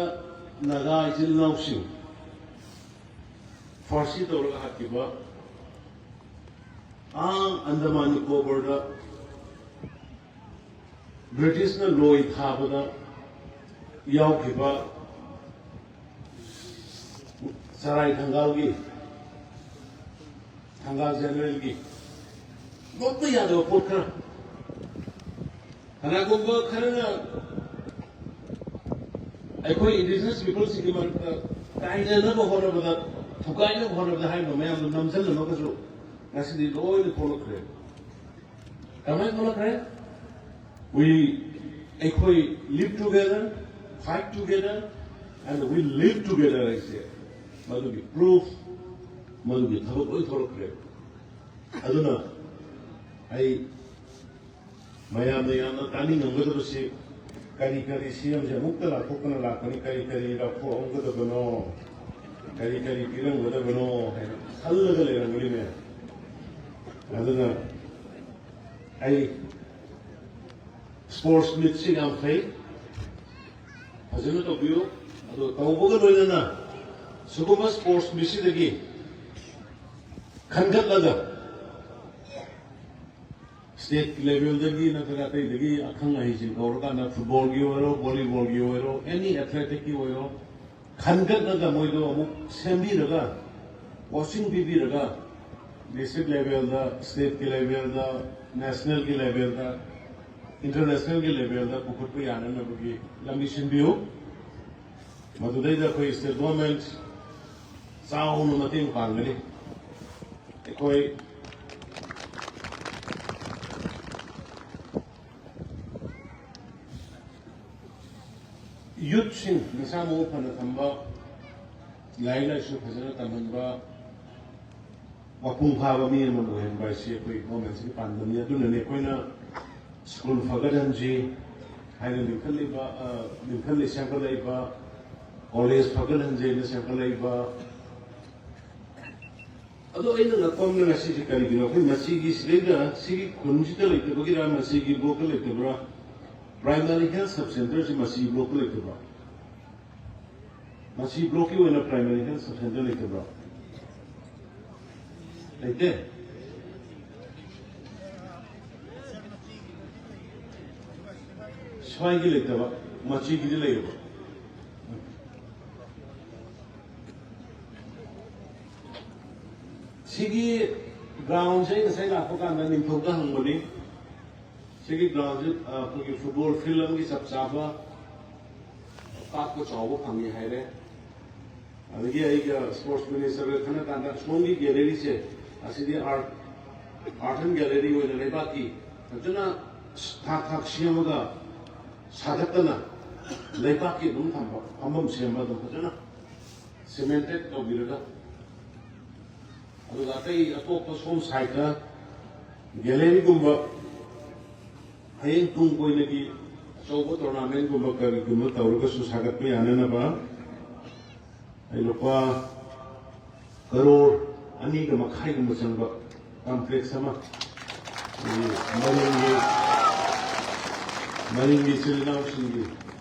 ꯅꯥꯒꯥ ꯏꯆꯤꯜ ꯏꯅꯥꯎꯁꯤꯡ ꯐꯥꯔꯁꯤ ꯇꯧꯔꯒ ꯍꯥꯠꯈꯤꯕ, ꯑꯥ ꯑꯟꯗꯃꯥꯟ ꯅꯤꯀꯣꯕꯔꯗ ꯕ꯭ꯔꯤꯇꯤꯁꯅ ꯂꯣꯏ ꯊꯥꯕꯗ ꯌꯥꯎꯈꯤꯕ ꯆꯔꯥꯏ ꯊꯪꯒꯥꯜꯒꯤ, ꯊꯪꯒꯥꯜ ꯖꯦꯅꯔꯦꯜꯒꯤ ꯂꯣꯠꯄ ꯌꯥꯗꯕ ꯄꯣꯠ ꯈꯔ, ꯀꯅꯥꯒꯨꯝꯕ ꯈꯔꯅ ꯑꯩꯈꯣꯏ indigenous peopleꯁꯤꯡꯒꯤ ꯃꯔꯛꯇ ꯇꯥꯏꯅꯅꯕ ꯍꯣꯠꯅꯕꯗ, ꯊꯨꯒꯥꯏꯅꯕ ꯍꯣꯠꯅꯕꯗ ꯍꯥꯏꯔꯤꯕ ꯃꯌꯥꯝꯗꯣ ꯅꯝꯁꯤꯜꯂꯝꯃꯒꯁꯨ ꯉꯁꯤꯗꯤ ꯂꯣꯏꯅ ꯊꯣꯛꯂꯛꯈ꯭ꯔꯦ꯫ ꯀꯃꯥꯏꯅ ꯊꯣꯛꯂꯛꯈ꯭ꯔꯦ? We, ꯑꯩꯈꯣꯏ live together, fight together, and we live together ꯍꯥꯏꯁꯦ ꯃꯗꯨꯒꯤ proof, ꯃꯗꯨꯒꯤ ꯊꯕꯛ ꯂꯣꯏ ꯊꯣꯛꯂꯛꯈ꯭ꯔꯦ꯫ ꯑꯗꯨꯅ ꯑꯩ ꯃꯌꯥꯝꯅ ꯌꯥꯝꯅ ꯇꯥꯅꯤꯡꯉꯝꯒꯗꯕꯁꯤ, ꯀꯔꯤ ꯀꯔꯤ ꯁꯤ ꯑꯦꯝꯁꯦ ꯑꯃꯨꯛꯇ ꯂꯥꯎꯊꯣꯛꯇꯅ ꯂꯥꯛꯄꯅꯤ, ꯀꯔꯤ ꯀꯔꯤ ꯂꯧꯊꯣꯛꯑꯝꯒꯗꯕꯅꯣ, ꯀꯔꯤ ꯀꯔꯤ ꯄꯤꯔꯝꯒꯗꯕꯅꯣ ꯍꯥꯏꯅ ꯈꯜꯂꯒ ꯂꯩꯔꯝꯒꯅꯤꯅꯦ꯫ ꯑꯗꯨꯅ ꯑꯩ sports meetꯁꯤ ꯌꯥꯝ ꯐꯩ, ꯐꯖꯅ ꯇꯧꯕꯤꯌꯨ꯫ ꯑꯗꯣ ꯇꯧꯕꯒ ꯂꯣꯏꯅꯅ ꯁꯤꯒꯨꯝꯕ sports meetꯁꯤꯗꯒꯤ ꯈꯟꯒꯠꯂꯒ ꯁ꯭ꯇꯦꯠ ꯂꯦꯚꯦꯜꯗꯒꯤ ꯅꯠꯇ꯭ꯔꯒ ꯑꯇꯩꯗꯒꯤ ꯑꯈꯪ ꯑꯍꯩꯁꯤꯡ ꯀꯧꯔꯀꯥꯟꯗ ꯐꯨꯠꯕꯣꯜꯒꯤ ꯑꯣꯏꯔꯣ, ꯚꯣꯂꯤꯕꯣꯜꯒꯤ ꯑꯣꯏꯔꯣ, ꯑꯦꯅꯤ ꯑꯦꯊ꯭ꯂꯦꯇꯤꯛꯀꯤ ꯑꯣꯏꯔꯣ, ꯈꯟꯒꯠꯂꯒ ꯃꯣꯏꯗꯣ ꯑꯃꯨꯛ ꯁꯦꯝꯕꯤꯔꯒ, ꯀꯣꯆꯤꯡ ꯄꯤꯕꯤꯔꯒ, ꯗꯤꯁꯇ꯭ꯔꯤꯛ ꯂꯦꯚꯦꯜꯗ, ꯁ꯭ꯇꯦꯠꯀꯤ ꯂꯦꯚꯦꯜꯗ, ꯅꯦꯁꯅꯦꯜꯒꯤ ꯂꯦꯚꯦꯜꯗ, ꯏꯟꯇꯔꯅꯦꯁꯅꯦꯜꯒꯤ ꯂꯦꯚꯦꯜꯗ ꯄꯨꯈꯠꯄ ꯌꯥꯅꯅꯕꯒꯤ ꯂꯝꯕꯤ ꯁꯤꯟꯕꯤꯌꯨ꯫ ꯃꯗꯨꯗꯩꯗ ꯑꯩꯈꯣꯏ ꯁ꯭ꯇꯦꯠ ꯒꯣꯔꯃꯦꯟ ꯆꯥꯎꯅ ꯃꯇꯦꯡ ꯄꯥꯡꯒꯅꯤ꯫ ꯑꯩꯈꯣꯏ ꯌꯨꯠꯁꯤꯡ ꯃꯁꯥ ꯃꯎ ꯐꯅ ꯊꯝꯕ, ꯂꯥꯏꯔꯤꯛ ꯂꯥꯏꯁꯨ ꯐꯖꯅ ꯇꯝꯍꯟꯕ, ꯃꯄꯨꯡ ꯐꯥꯕ ꯃꯤ ꯑꯃ ꯑꯣꯏꯍꯟꯕ ꯍꯥꯏꯁꯤ ꯑꯩꯈꯣꯏ ꯒꯣꯔꯃꯦꯟꯁꯤꯒꯤ ꯄꯥꯟꯗꯝꯅꯤ꯫ ꯑꯗꯨꯅꯅꯤ ꯑꯩꯈꯣꯏꯅ ꯁ꯭ꯀꯨꯜ ꯐꯒꯠꯍꯟꯁꯤ ꯍꯥꯏꯅ ꯂꯤꯡꯈꯠꯂꯤꯕ, ꯑ, ꯂꯤꯡꯈꯠꯂꯤ, ꯁꯦꯝꯒꯠꯂꯛꯏꯕ, ꯀꯣꯂꯦꯖ ꯐꯒꯠꯍꯟꯁꯦꯅ ꯁꯦꯝꯒꯠꯂꯛꯏꯕ꯫ ꯑꯗꯣ ꯑꯩꯅ ꯉꯛꯄ ꯑꯃꯅ ꯉꯁꯤꯁꯦ ꯀꯔꯤꯒꯤꯅꯣ? ꯑꯩꯈꯣꯏ ꯃꯁꯤꯒꯤ ꯁꯤꯗꯩꯗ, ꯁꯤꯒꯤ ꯈꯨꯟꯁꯤꯗ ꯂꯩꯇꯕꯒꯤꯔ, ꯃꯁꯤꯒꯤ ꯕ꯭ꯂꯣꯛꯇ ꯂꯩꯇꯕ꯭ꯔꯥ? ꯄ꯭ꯔꯥꯏꯃꯥꯔꯤ ꯍꯦꯜꯊ ꯁꯕ ꯁꯦꯟꯇꯔꯁꯤ ꯃꯁꯤ ꯕ꯭ꯂꯣꯛꯇ ꯂꯩꯇꯕ꯭ꯔꯥ? ꯃꯁꯤ ꯕ꯭ꯂꯣꯛꯀꯤ ꯑꯣꯏꯅ ꯄ꯭ꯔꯥꯏꯃꯥꯔꯤ ꯍꯦꯜꯊ ꯁꯕ ꯁꯦꯟꯇꯔ ꯂꯩꯇꯕ꯭ꯔꯣ? ꯂꯩꯇꯦ꯫ ꯁ꯭ꯋꯥꯏꯒꯤ ꯂꯩꯇꯕ, ꯃꯆꯤꯒꯤꯗꯤ ꯂꯩꯌꯦꯕ꯫ ꯁꯤꯒꯤ ꯒ꯭ꯔꯥꯎꯟꯁꯦ ꯑꯩ ꯉꯁꯥꯏ ꯂꯥꯛꯄ ꯀꯥꯟꯗ ꯅꯤꯡꯊꯧꯗ ꯍꯪꯕꯅꯤ꯫ ꯁꯤꯒꯤ ꯒ꯭ꯔꯥꯎꯟꯁꯦ, ꯑ, ꯑꯩꯈꯣꯏꯒꯤ ꯐꯨꯠꯕꯣꯜ ꯐꯤꯜꯗ ꯑꯃꯒꯤ ꯆꯞ ꯆꯥꯕ ꯄꯥꯛꯄ ꯆꯥꯎꯕ ꯐꯪꯉꯦ ꯍꯥꯏꯔꯦ꯫ ꯑꯗꯒꯤ ꯑꯩꯒ ꯁ꯭ꯄꯣꯔꯠꯁ ꯃꯤꯅꯤꯁꯇꯔꯒ ꯈꯟꯅ ꯀꯥꯟꯗ ꯑꯁꯣꯝꯒꯤ ꯒꯦꯂꯔꯤꯁꯦ, ꯑꯁꯤꯗꯤ ꯑꯥꯔꯠ, ꯑꯥꯔꯠ ꯑꯦꯟ ꯒꯦꯂꯔꯤ ꯑꯣꯏꯅ ꯂꯩꯕꯥꯛꯀꯤ ꯐꯖꯅ ꯊꯥꯛ ꯊꯥꯛ ꯁꯦꯝꯃꯒ ꯁꯥꯒꯠꯇꯅ ꯂꯩꯕꯥꯛꯀꯤ ꯑꯗꯨꯝ ꯊꯝꯕ, ꯐꯝꯐꯝ ꯁꯦꯝꯕ ꯑꯗꯨꯝ ꯐꯖꯅ ꯁꯤꯃꯦꯟꯇꯦꯠ ꯇꯧꯕꯤꯔꯒ, ꯑꯗꯨꯒ ꯑꯇꯩ ꯑꯇꯣꯞꯄ ꯁꯣꯝ ꯁꯥꯏꯠꯇ ꯒꯦꯂꯔꯤꯒꯨꯝꯕ ꯍꯌꯦꯡ ꯇꯨꯡ ꯀꯣꯏꯅꯒꯤ ꯑꯆꯧꯕ ꯇꯣꯔꯅꯥꯃꯦꯟꯒꯨꯝꯕ ꯀꯔꯤꯒꯨꯝꯕ ꯇꯧꯔꯒꯁꯨ ꯁꯥꯒꯠꯄ ꯌꯥꯅꯅꯕ ꯑꯩ ꯂꯨꯄꯥ ꯀꯔꯣꯔ ꯑꯅꯤꯒ ꯃꯈꯥꯏꯒꯨꯝꯕ ꯆꯪꯕ ꯀꯝꯄ꯭ꯂꯦꯛꯁ ꯑꯃ ꯑꯩꯈꯣꯏꯒꯤ ꯃꯔꯤꯡꯒꯤ, ꯃꯔꯤꯡꯒꯤ ꯏꯆꯤꯜ ꯏꯅꯥꯎꯁꯤꯡꯒꯤ,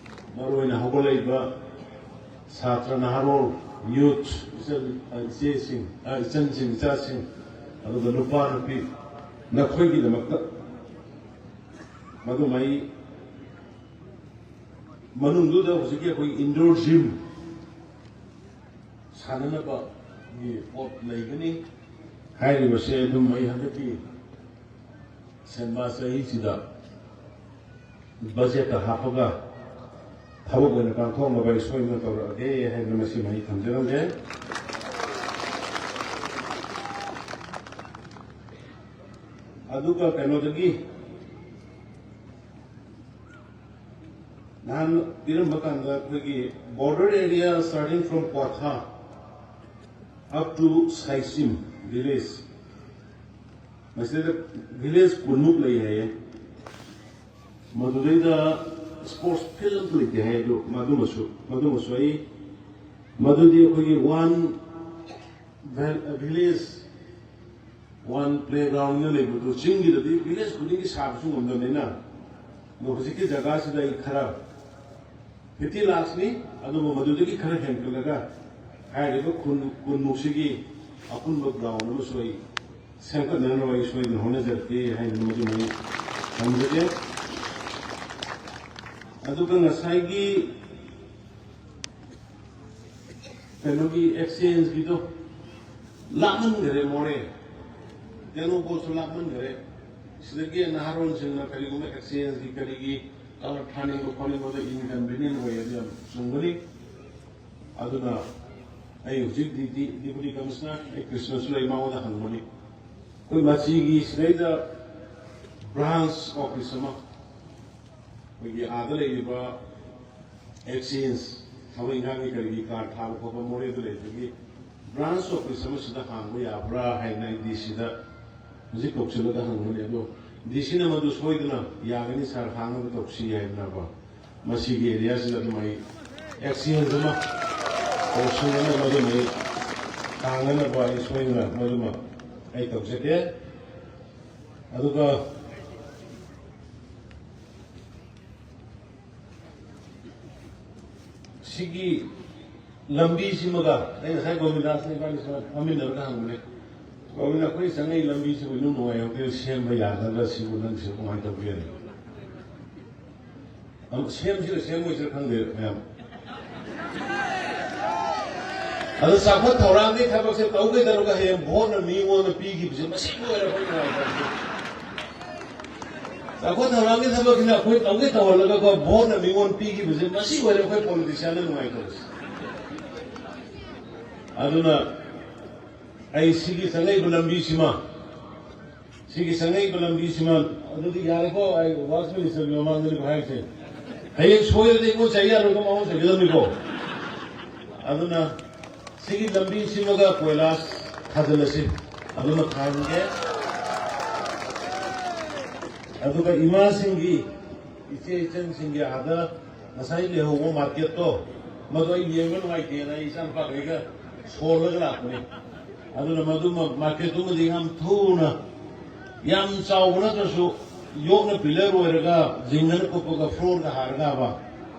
ꯃꯔꯨꯑꯣꯏꯅ ꯍꯧꯒꯠꯂꯛꯏꯕ ꯁꯥꯇ꯭ꯔ ꯅꯍꯥꯔꯣꯜ, ꯌꯨꯠ, ꯏꯆꯟ, ꯏꯆꯦꯁꯤꯡ, ꯑ, ꯏꯆꯟꯁꯤꯡ, ꯏꯆꯥꯁꯤꯡ, ꯑꯗꯨꯒ ꯅꯨꯄꯥ ꯅꯨꯄꯤ, ꯅꯈꯣꯏꯒꯤꯗꯃꯛꯇ ꯃꯗꯨꯃꯩ ꯃꯅꯨꯡꯗꯨꯗ ꯍꯧꯖꯤꯛꯀꯤ ꯑꯩꯈꯣꯏ indoor gym ꯁꯥꯟꯅꯅꯕꯒꯤ ꯄꯣꯠ ꯂꯩꯒꯅꯤ꯫ ꯍꯥꯏꯔꯤꯕꯁꯦ ꯑꯗꯨꯝ ꯑꯩ ꯍꯟꯗꯛꯀꯤ ꯁꯦꯟꯕꯥ ꯆꯍꯤꯁꯤꯗ ꯕꯖꯦꯠꯇ ꯍꯥꯞꯄꯒ ꯊꯕꯛ ꯑꯣꯏꯅ ꯄꯥꯡꯊꯣꯛꯅꯕ ꯑꯩ ꯁꯣꯏꯗꯅ ꯇꯧꯔꯛꯑꯒꯦ ꯍꯥꯏꯕ ꯃꯁꯤꯃ ꯑꯩ ꯊꯝꯖꯔꯝꯒꯦ꯫ ꯑꯗꯨꯒ ꯀꯩꯅꯣꯗꯒꯤ ꯅꯍꯥꯟ ꯄꯤꯔꯝꯕ ꯀꯥꯟꯗ ꯑꯩꯈꯣꯏꯒꯤ border area starting from Kwatha up to Saichim village, ꯃꯁꯤꯗ village ꯀꯨꯟꯃꯨꯛ ꯂꯩ ꯍꯥꯏꯌꯦ꯫ ꯃꯗꯨꯗꯩꯗ sports field ꯑꯝꯇ ꯂꯩꯇꯦ ꯍꯥꯏ꯫ ꯑꯗꯨ ꯃꯗꯨꯃꯁꯨ ꯃꯗꯨꯃꯁꯨ ꯑꯩ ꯃꯗꯨꯗꯤ ꯑꯩꯈꯣꯏꯒꯤ one village one playground ꯅ ꯂꯩꯕꯗꯨ ꯆꯤꯡꯒꯤꯗꯗꯤ village ꯈꯨꯗꯤꯡꯒꯤ ꯁꯥꯕꯁꯨ ꯉꯝꯗꯕꯅꯤꯅ, ꯑꯗꯣ ꯍꯧꯖꯤꯛꯀꯤ ꯖꯒꯥꯁꯤꯗ ꯑꯩ ꯈꯔ fifty lakhs ꯅꯤ, ꯑꯗꯨꯕꯨ ꯃꯗꯨꯗꯒꯤ ꯈꯔ ꯍꯦꯟꯒꯠꯂꯒ ꯍꯥꯏꯔꯤꯕ ꯈꯨꯟ ꯀꯨꯟꯃꯨꯛꯁꯤꯒꯤ ꯑꯄꯨꯟꯕ ground ꯑꯃꯁꯨ ꯑꯩ ꯁꯦꯝꯒꯠꯅꯅꯕ ꯑꯩ ꯁꯣꯏꯗꯅ ꯍꯣꯠꯅꯖꯔꯛꯀꯦ ꯍꯥꯏꯗꯅ ꯃꯗꯨꯃ ꯑꯩ ꯊꯝꯖꯒꯦ꯫ ꯑꯗꯨꯒ ꯉꯁꯥꯏꯒꯤ ꯀꯩꯅꯣꯒꯤ exchange ꯒꯤꯗꯣ ꯂꯥꯞꯃꯟꯈꯔꯦ ꯃꯣꯔꯦ꯫ ꯇꯦꯡꯅꯧꯄꯜꯁꯨ ꯂꯥꯞꯃꯟꯈꯔꯦ꯫ ꯁꯤꯗꯒꯤ ꯅꯍꯥꯔꯣꯟꯁꯤꯡꯅ ꯀꯔꯤꯒꯨꯝꯕ exchange ꯒꯤ ꯀꯔꯤꯒꯤ ꯀꯂꯔ ꯊꯥꯅꯤꯡꯕ ꯈꯣꯠꯅꯤꯡꯕꯗ inconvenient ꯑꯣꯏ, ꯑꯗꯨ ꯌꯥꯝ ꯆꯨꯝꯒꯅꯤ꯫ ꯑꯗꯨꯅ ꯑꯩ ꯍꯧꯖꯤꯛ ꯗꯤ ꯗꯤ, Deputy Commissioner, ꯑꯩ ꯀ꯭ꯔꯤꯁꯅꯁꯨ ꯂꯩ, ꯃꯉꯣꯟꯗ ꯍꯪꯕꯅꯤ꯫ ꯑꯩꯈꯣꯏ ꯃꯆꯤꯒꯤ ꯁꯤꯗꯩꯗ branch office ꯑꯃ ꯑꯩꯈꯣꯏꯒꯤ ꯑꯥꯗ ꯂꯩꯔꯤꯕ exchange ꯊꯕꯛ ꯏꯪꯈꯥꯡꯒꯤ ꯀꯔꯤꯒꯤ card ꯊꯥꯕ ꯈꯣꯠꯄ ꯃꯣꯔꯦꯗ ꯂꯩꯕꯒꯤ branch office ꯑꯃ ꯁꯤꯗ ꯍꯥꯡꯕ ꯌꯥꯕ꯭ꯔꯥ ꯍꯥꯏꯅ ꯑꯩ ꯗꯤ ꯁꯤꯗ ꯍꯧꯖꯤꯛ ꯀꯧꯁꯤꯜꯂꯒ ꯍꯪꯕꯅꯤ꯫ ꯑꯗꯣ ꯗꯤ ꯁꯤꯅ ꯃꯗꯨ ꯁꯣꯏꯗꯅ ꯌꯥꯒꯅꯤ sir, ꯍꯥꯡꯅꯕ ꯇꯧꯁꯤ ꯍꯥꯏꯗꯅꯀꯣ꯫ ꯃꯁꯤꯒꯤ area ꯁꯤꯗ ꯑꯗꯨꯝ ꯑꯩ exchange ꯑꯃ ꯀꯧꯁꯤꯜꯂꯒ ꯃꯗꯨꯃ ꯑꯩ ꯍꯥꯡꯅꯅꯕ ꯑꯩ ꯁꯣꯏꯗꯅ ꯃꯗꯨꯃ ꯑꯩ ꯇꯧꯖꯒꯦ꯫ ꯑꯗꯨꯒ ꯁꯤꯒꯤ ꯂꯝꯕꯤꯁꯤꯃꯒ ꯑꯩ ꯉꯁꯥꯏ ꯒꯣꯕꯤꯟꯗꯥꯁꯅ ꯏꯕꯥꯅꯤ ꯁꯨꯃꯥꯏꯅ ꯐꯝꯃꯤꯟꯅꯔꯒ ꯍꯪꯕꯅꯦ, "ꯒꯣꯕꯤꯟꯗ, ꯑꯩꯈꯣꯏ ꯆꯪꯉꯛꯏ ꯂꯝꯕꯤꯁꯤꯕꯨ ꯏꯅꯨꯡ ꯅꯨꯡꯉꯥꯏꯍꯧꯗꯦ, ꯁꯦꯝꯕ ꯌꯥꯒꯗ꯭ꯔꯥ? ꯁꯤꯕꯨ ꯅꯪꯁꯨ ꯀꯃꯥꯏꯅ ꯇꯧꯒꯦ?" ꯁꯦꯝꯁꯤꯔ ꯁꯦꯝꯃꯣꯏꯁꯤꯔ ꯈꯪꯗꯦ ꯃꯌꯥꯝ꯫ ꯑꯗꯣ ꯆꯥꯎꯈꯠ ꯊꯧꯔꯥꯡꯒꯤ ꯊꯕꯛꯁꯦ ꯇꯧꯒꯦ ꯇꯧꯔꯒ ꯍꯌꯦꯡ ꯚꯣꯠꯅ ꯃꯤꯉꯣꯟꯗ ꯄꯤꯈꯤꯕꯁꯦ ꯃꯁꯤ ꯂꯣꯏꯔꯦ ꯑꯩꯈꯣꯏ ꯅꯨꯡꯉꯥꯏꯇꯕꯁꯦ꯫ ꯆꯥꯎꯈꯠ ꯊꯧꯔꯥꯡꯒꯤ ꯊꯕꯛꯁꯤꯅ ꯑꯩꯈꯣꯏ ꯇꯧꯒꯦ ꯇꯧꯍꯜꯂꯒꯀꯣ, ꯚꯣꯠꯅ ꯃꯤꯉꯣꯟꯗ ꯄꯤꯈꯤꯕꯁꯦ ꯃꯁꯤ ꯑꯣꯏꯔꯦ ꯑꯩꯈꯣꯏ ꯄꯣꯂꯤꯇꯤꯁꯤꯌꯥꯟꯅ ꯅꯨꯡꯉꯥꯏꯇꯕꯁꯦ꯫ ꯑꯗꯨꯅ ꯑꯩ ꯁꯤꯒꯤ ꯆꯪꯉꯛꯏꯕ ꯂꯝꯕꯤꯁꯤꯃ ꯁꯤꯒꯤ ꯆꯪꯉꯛꯏꯕ ꯂꯝꯕꯤꯁꯤꯃ ꯑꯗꯨꯗꯤ ꯌꯥꯔꯦꯀꯣ, ꯑꯩ ꯋꯥꯔꯛꯁ ꯃꯤꯅꯤꯁꯇꯔꯒꯤ ꯃꯃꯥꯡꯗꯅꯤꯀꯣ ꯍꯥꯏꯔꯤꯁꯦ꯫ ꯍꯌꯦꯡ ꯁꯣꯏꯔꯗꯤ ꯑꯩꯉꯣꯟ ꯆꯩ ꯌꯥꯔꯣꯏꯀꯣ, ꯃꯉꯣꯟ ꯆꯩꯒꯗꯕꯅꯤꯀꯣ꯫ ꯑꯗꯨꯅ ꯁꯤꯒꯤ ꯂꯝꯕꯤꯁꯤꯃꯒ ꯀꯣꯏꯂꯥꯁ ꯊꯥꯖꯤꯜꯂꯁꯤ꯫ ꯑꯗꯨꯃ ꯊꯥꯍꯟꯒꯦ꯫ ꯑꯗꯨꯒ ꯏꯃꯥꯁꯤꯡꯒꯤ, ꯏꯆꯦ ꯏꯆꯟꯁꯤꯡꯒꯤ ꯑꯥꯗ ꯉꯁꯥꯏ ꯂꯩꯍꯧꯕ ꯃꯥꯔꯀꯦꯠꯇꯣ, ꯃꯗꯨ ꯑꯩ ꯌꯦꯡꯕ ꯅꯨꯡꯉꯥꯏꯇꯦꯅ ꯑꯩ ꯏꯆꯥꯅꯨꯄꯥꯈꯩꯒ ꯁꯣꯜꯂꯒ ꯂꯥꯛꯄꯅꯤ꯫ ꯑꯗꯨꯅ ꯃꯗꯨꯃ, ꯃꯥꯔꯀꯦꯠꯇꯨꯃꯗꯤ ꯌꯥꯝ ꯊꯨꯅ, ꯌꯥꯝ ꯆꯥꯎꯕ ꯅꯠꯇ꯭ꯔꯁꯨ, ꯌꯣꯠꯅ ꯄꯤꯂꯔ ꯑꯣꯏꯔꯒ, ꯖꯤꯡꯒꯅ ꯀꯨꯞꯄꯒ, ꯐ꯭ꯂꯣꯔꯒ ꯍꯥꯔꯒꯕ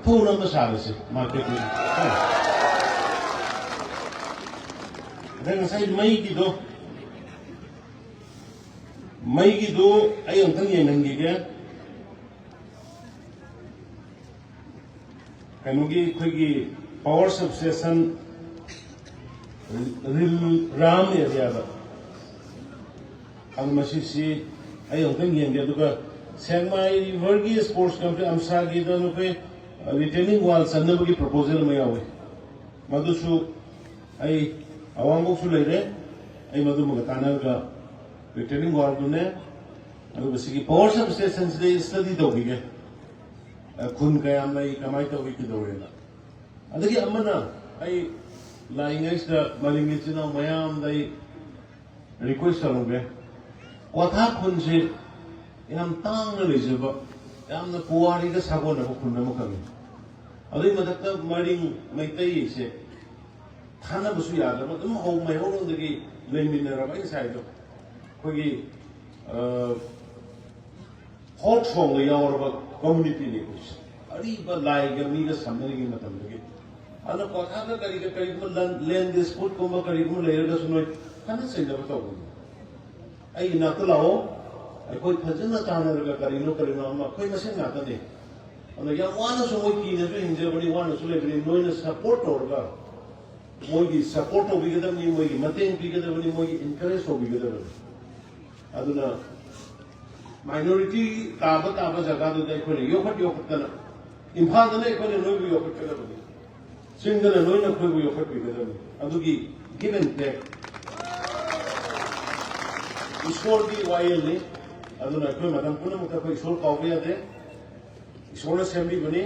ꯊꯨꯅ ꯑꯃ ꯁꯥꯔꯁꯤ ꯃꯥꯔꯀꯦꯠꯇꯨ꯫ ꯑꯗ ꯉꯁꯥꯏ ꯃꯩꯒꯤꯗꯣ, ꯃꯩꯒꯤꯗꯨ ꯑꯩ ꯑꯃꯨꯛꯇꯪ ꯌꯦꯡꯍꯟꯈꯤꯒꯦ꯫ ꯀꯩꯅꯣꯒꯤ, ꯑꯩꯈꯣꯏꯒꯤ ꯄꯥꯋꯔ ꯁꯕꯁ꯭ꯇꯦꯁꯟ ꯔꯤꯜ ꯔꯥꯝ ꯑꯦꯔꯤꯌꯥꯗ꯫ ꯑꯗꯨ ꯃꯁꯤꯁꯤ ꯑꯩ ꯑꯃꯨꯛꯇꯪ ꯌꯦꯡꯒꯦ꯫ ꯑꯗꯨꯒ ꯁꯦꯛꯃꯥꯏ ꯔꯤꯚꯔꯒꯤ ꯁ꯭ꯄꯣꯔꯠꯁ ꯀꯝꯄ꯭ꯂꯦꯛꯁ ꯑꯝꯁꯥꯒꯤꯗ ꯅꯈꯣꯏ ꯔꯤꯇꯦꯅꯤꯡ ꯋꯥꯜ ꯆꯟꯅꯕꯒꯤ ꯄ꯭ꯔꯣꯄꯣꯖꯦꯜ ꯑꯃ ꯌꯥꯎꯏ꯫ ꯃꯗꯨꯁꯨ ꯑꯩ ꯑꯋꯥꯡꯕꯣꯛꯁꯨ ꯂꯩꯔꯦ꯫ ꯑꯩ ꯃꯗꯨꯃꯒ ꯇꯥꯟꯅꯔꯒ ꯔꯤꯇꯦꯅꯤꯡ ꯋꯥꯜꯗꯨꯅꯦ, ꯑꯗꯨꯒ ꯁꯤꯒꯤ ꯄꯥꯋꯔ ꯁꯕꯁ꯭ꯇꯦꯁꯟꯁꯤꯗ ꯁ꯭ꯇꯗꯤ ꯇꯧꯈꯤꯒꯦ꯫ ꯑ, ꯈꯨꯟ ꯀꯌꯥꯝ ꯂꯩ, ꯀꯃꯥꯏꯅ ꯇꯧꯏ, ꯀꯩꯗꯧꯋꯦꯅ꯫ ꯑꯗꯒꯤ ꯑꯃꯅ, ꯑꯩ ꯂꯥꯛꯏꯉꯩꯁꯤꯗ ꯃꯔꯤꯡ ꯏꯆꯤꯟ ꯏꯅꯥꯎ ꯃꯌꯥꯝꯗ ꯑꯩ ꯔꯤꯀ꯭ꯋꯦꯁ ꯇꯧꯔꯝꯒꯦ꯫ ꯀ꯭ꯋꯥꯊꯥ ꯈꯨꯟꯁꯤ ꯌꯥꯝ ꯇꯥꯡꯅ ꯂꯩꯖꯕ, ꯌꯥꯝꯅ ꯄꯨꯋꯥꯔꯤꯒ ꯁꯥꯒꯣꯟꯅꯕ ꯈꯨꯟ ꯑꯃꯈꯛꯅꯤ꯫ ꯑꯗꯨꯒꯤ ꯃꯊꯛꯇ ꯃꯔꯤꯡ ꯃꯩꯇꯩꯁꯦ ꯊꯥꯅꯕꯁꯨ ꯌꯥꯗ꯭ꯔꯕ, ꯑꯗꯨꯝ ꯍꯧ ꯃꯩꯍꯧꯔꯣꯟꯗꯒꯤ ꯂꯩꯃꯤꯟꯅꯔꯕ꯫ ꯑꯩ ꯉꯁꯥꯏꯗꯣ ꯑꯩꯈꯣꯏꯒꯤ, ꯑ, ꯐꯣꯛ ꯁꯣꯡꯗ ꯌꯥꯎꯔꯕ ꯀꯝꯃꯨꯅꯤꯇꯤꯅꯤ ꯑꯩꯈꯣꯏꯁꯦ꯫ ꯑꯔꯤꯕ ꯂꯥꯏꯒ ꯃꯤꯒ ꯁꯝꯅꯔꯤꯉꯩ ꯃꯇꯝꯗꯒꯤ꯫ ꯑꯗꯨꯅ ꯀ꯭ꯋꯥꯊꯥꯒ ꯀꯔꯤꯒ ꯀꯔꯤꯒꯨꯝꯕ ꯂꯟ, ꯂꯦꯟ ꯗꯤꯁꯄ꯭ꯌꯨꯠꯀꯨꯝꯕ ꯀꯔꯤꯒꯨꯝꯕ ꯂꯩꯔꯒꯁꯨ ꯅꯣꯏ ꯈꯠꯅ ꯆꯩꯅꯕ ꯇꯧꯒꯅꯨ꯫ ꯑꯩ ꯏꯅꯥꯛꯇ ꯂꯥꯛꯑꯣ, ꯑꯩꯈꯣꯏ ꯐꯖꯅ ꯇꯥꯟꯅꯔꯒ ꯀꯔꯤꯅꯣ ꯀꯔꯤꯅꯣ ꯑꯃ ꯑꯩꯈꯣꯏ ꯃꯁꯦꯟ ꯉꯥꯛꯇꯅꯤ꯫ ꯑꯗꯣ ꯌꯥꯝ ꯋꯥꯅꯁꯨ ꯃꯣꯏ ꯀꯤꯅꯁꯨ ꯍꯤꯡꯖꯕꯅꯤ, ꯋꯥꯅꯁꯨ ꯂꯩꯕꯅꯤ꯫ ꯅꯣꯏꯅ ꯁꯞꯄꯣꯔꯠ ꯇꯧꯔꯒ, ꯃꯣꯏꯒꯤ ꯁꯞꯄꯣꯔꯠ ꯇꯧꯕꯤꯒꯗꯕꯅꯤ, ꯃꯣꯏꯒꯤ ꯃꯇꯦꯡ ꯄꯤꯒꯗꯕꯅꯤ, ꯃꯣꯏꯒꯤ ꯏꯟꯀꯔꯦꯖ ꯇꯧꯕꯤꯒꯗꯕꯅꯤ꯫ ꯑꯗꯨꯅ ꯃꯥꯏꯅꯣꯔꯤꯇꯤ ꯇꯥꯕ ꯇꯥꯕ ꯖꯒꯥꯗꯨꯗ ꯑꯩꯈꯣꯏꯅ ꯌꯣꯛꯈꯠ ꯌꯣꯛꯈꯠꯇꯅ, ꯏꯝꯐꯥꯜꯗꯅ ꯑꯩꯈꯣꯏꯅ ꯅꯣꯏꯕꯨ ꯌꯣꯛꯈꯠꯀꯗꯕꯅꯤ, ꯆꯤꯡꯗꯅ ꯅꯣꯏꯅ ꯑꯩꯈꯣꯏꯕꯨ ꯌꯣꯛꯈꯠꯄꯤꯒꯗꯕꯅꯤ꯫ ꯑꯗꯨꯒꯤ give and take, ꯏꯁꯣꯔꯒꯤ ꯋꯥꯌꯦꯜꯅꯤ꯫ ꯑꯗꯨꯅ ꯑꯩꯈꯣꯏ ꯃꯇꯝ ꯄꯨꯝꯅꯃꯛꯇ ꯑꯩꯈꯣꯏ ꯏꯁꯣꯔ ꯀꯥꯎꯕ ꯌꯥꯗꯦ꯫ ꯏꯁꯣꯔꯅ ꯁꯦꯝꯕꯤꯕꯅꯤ,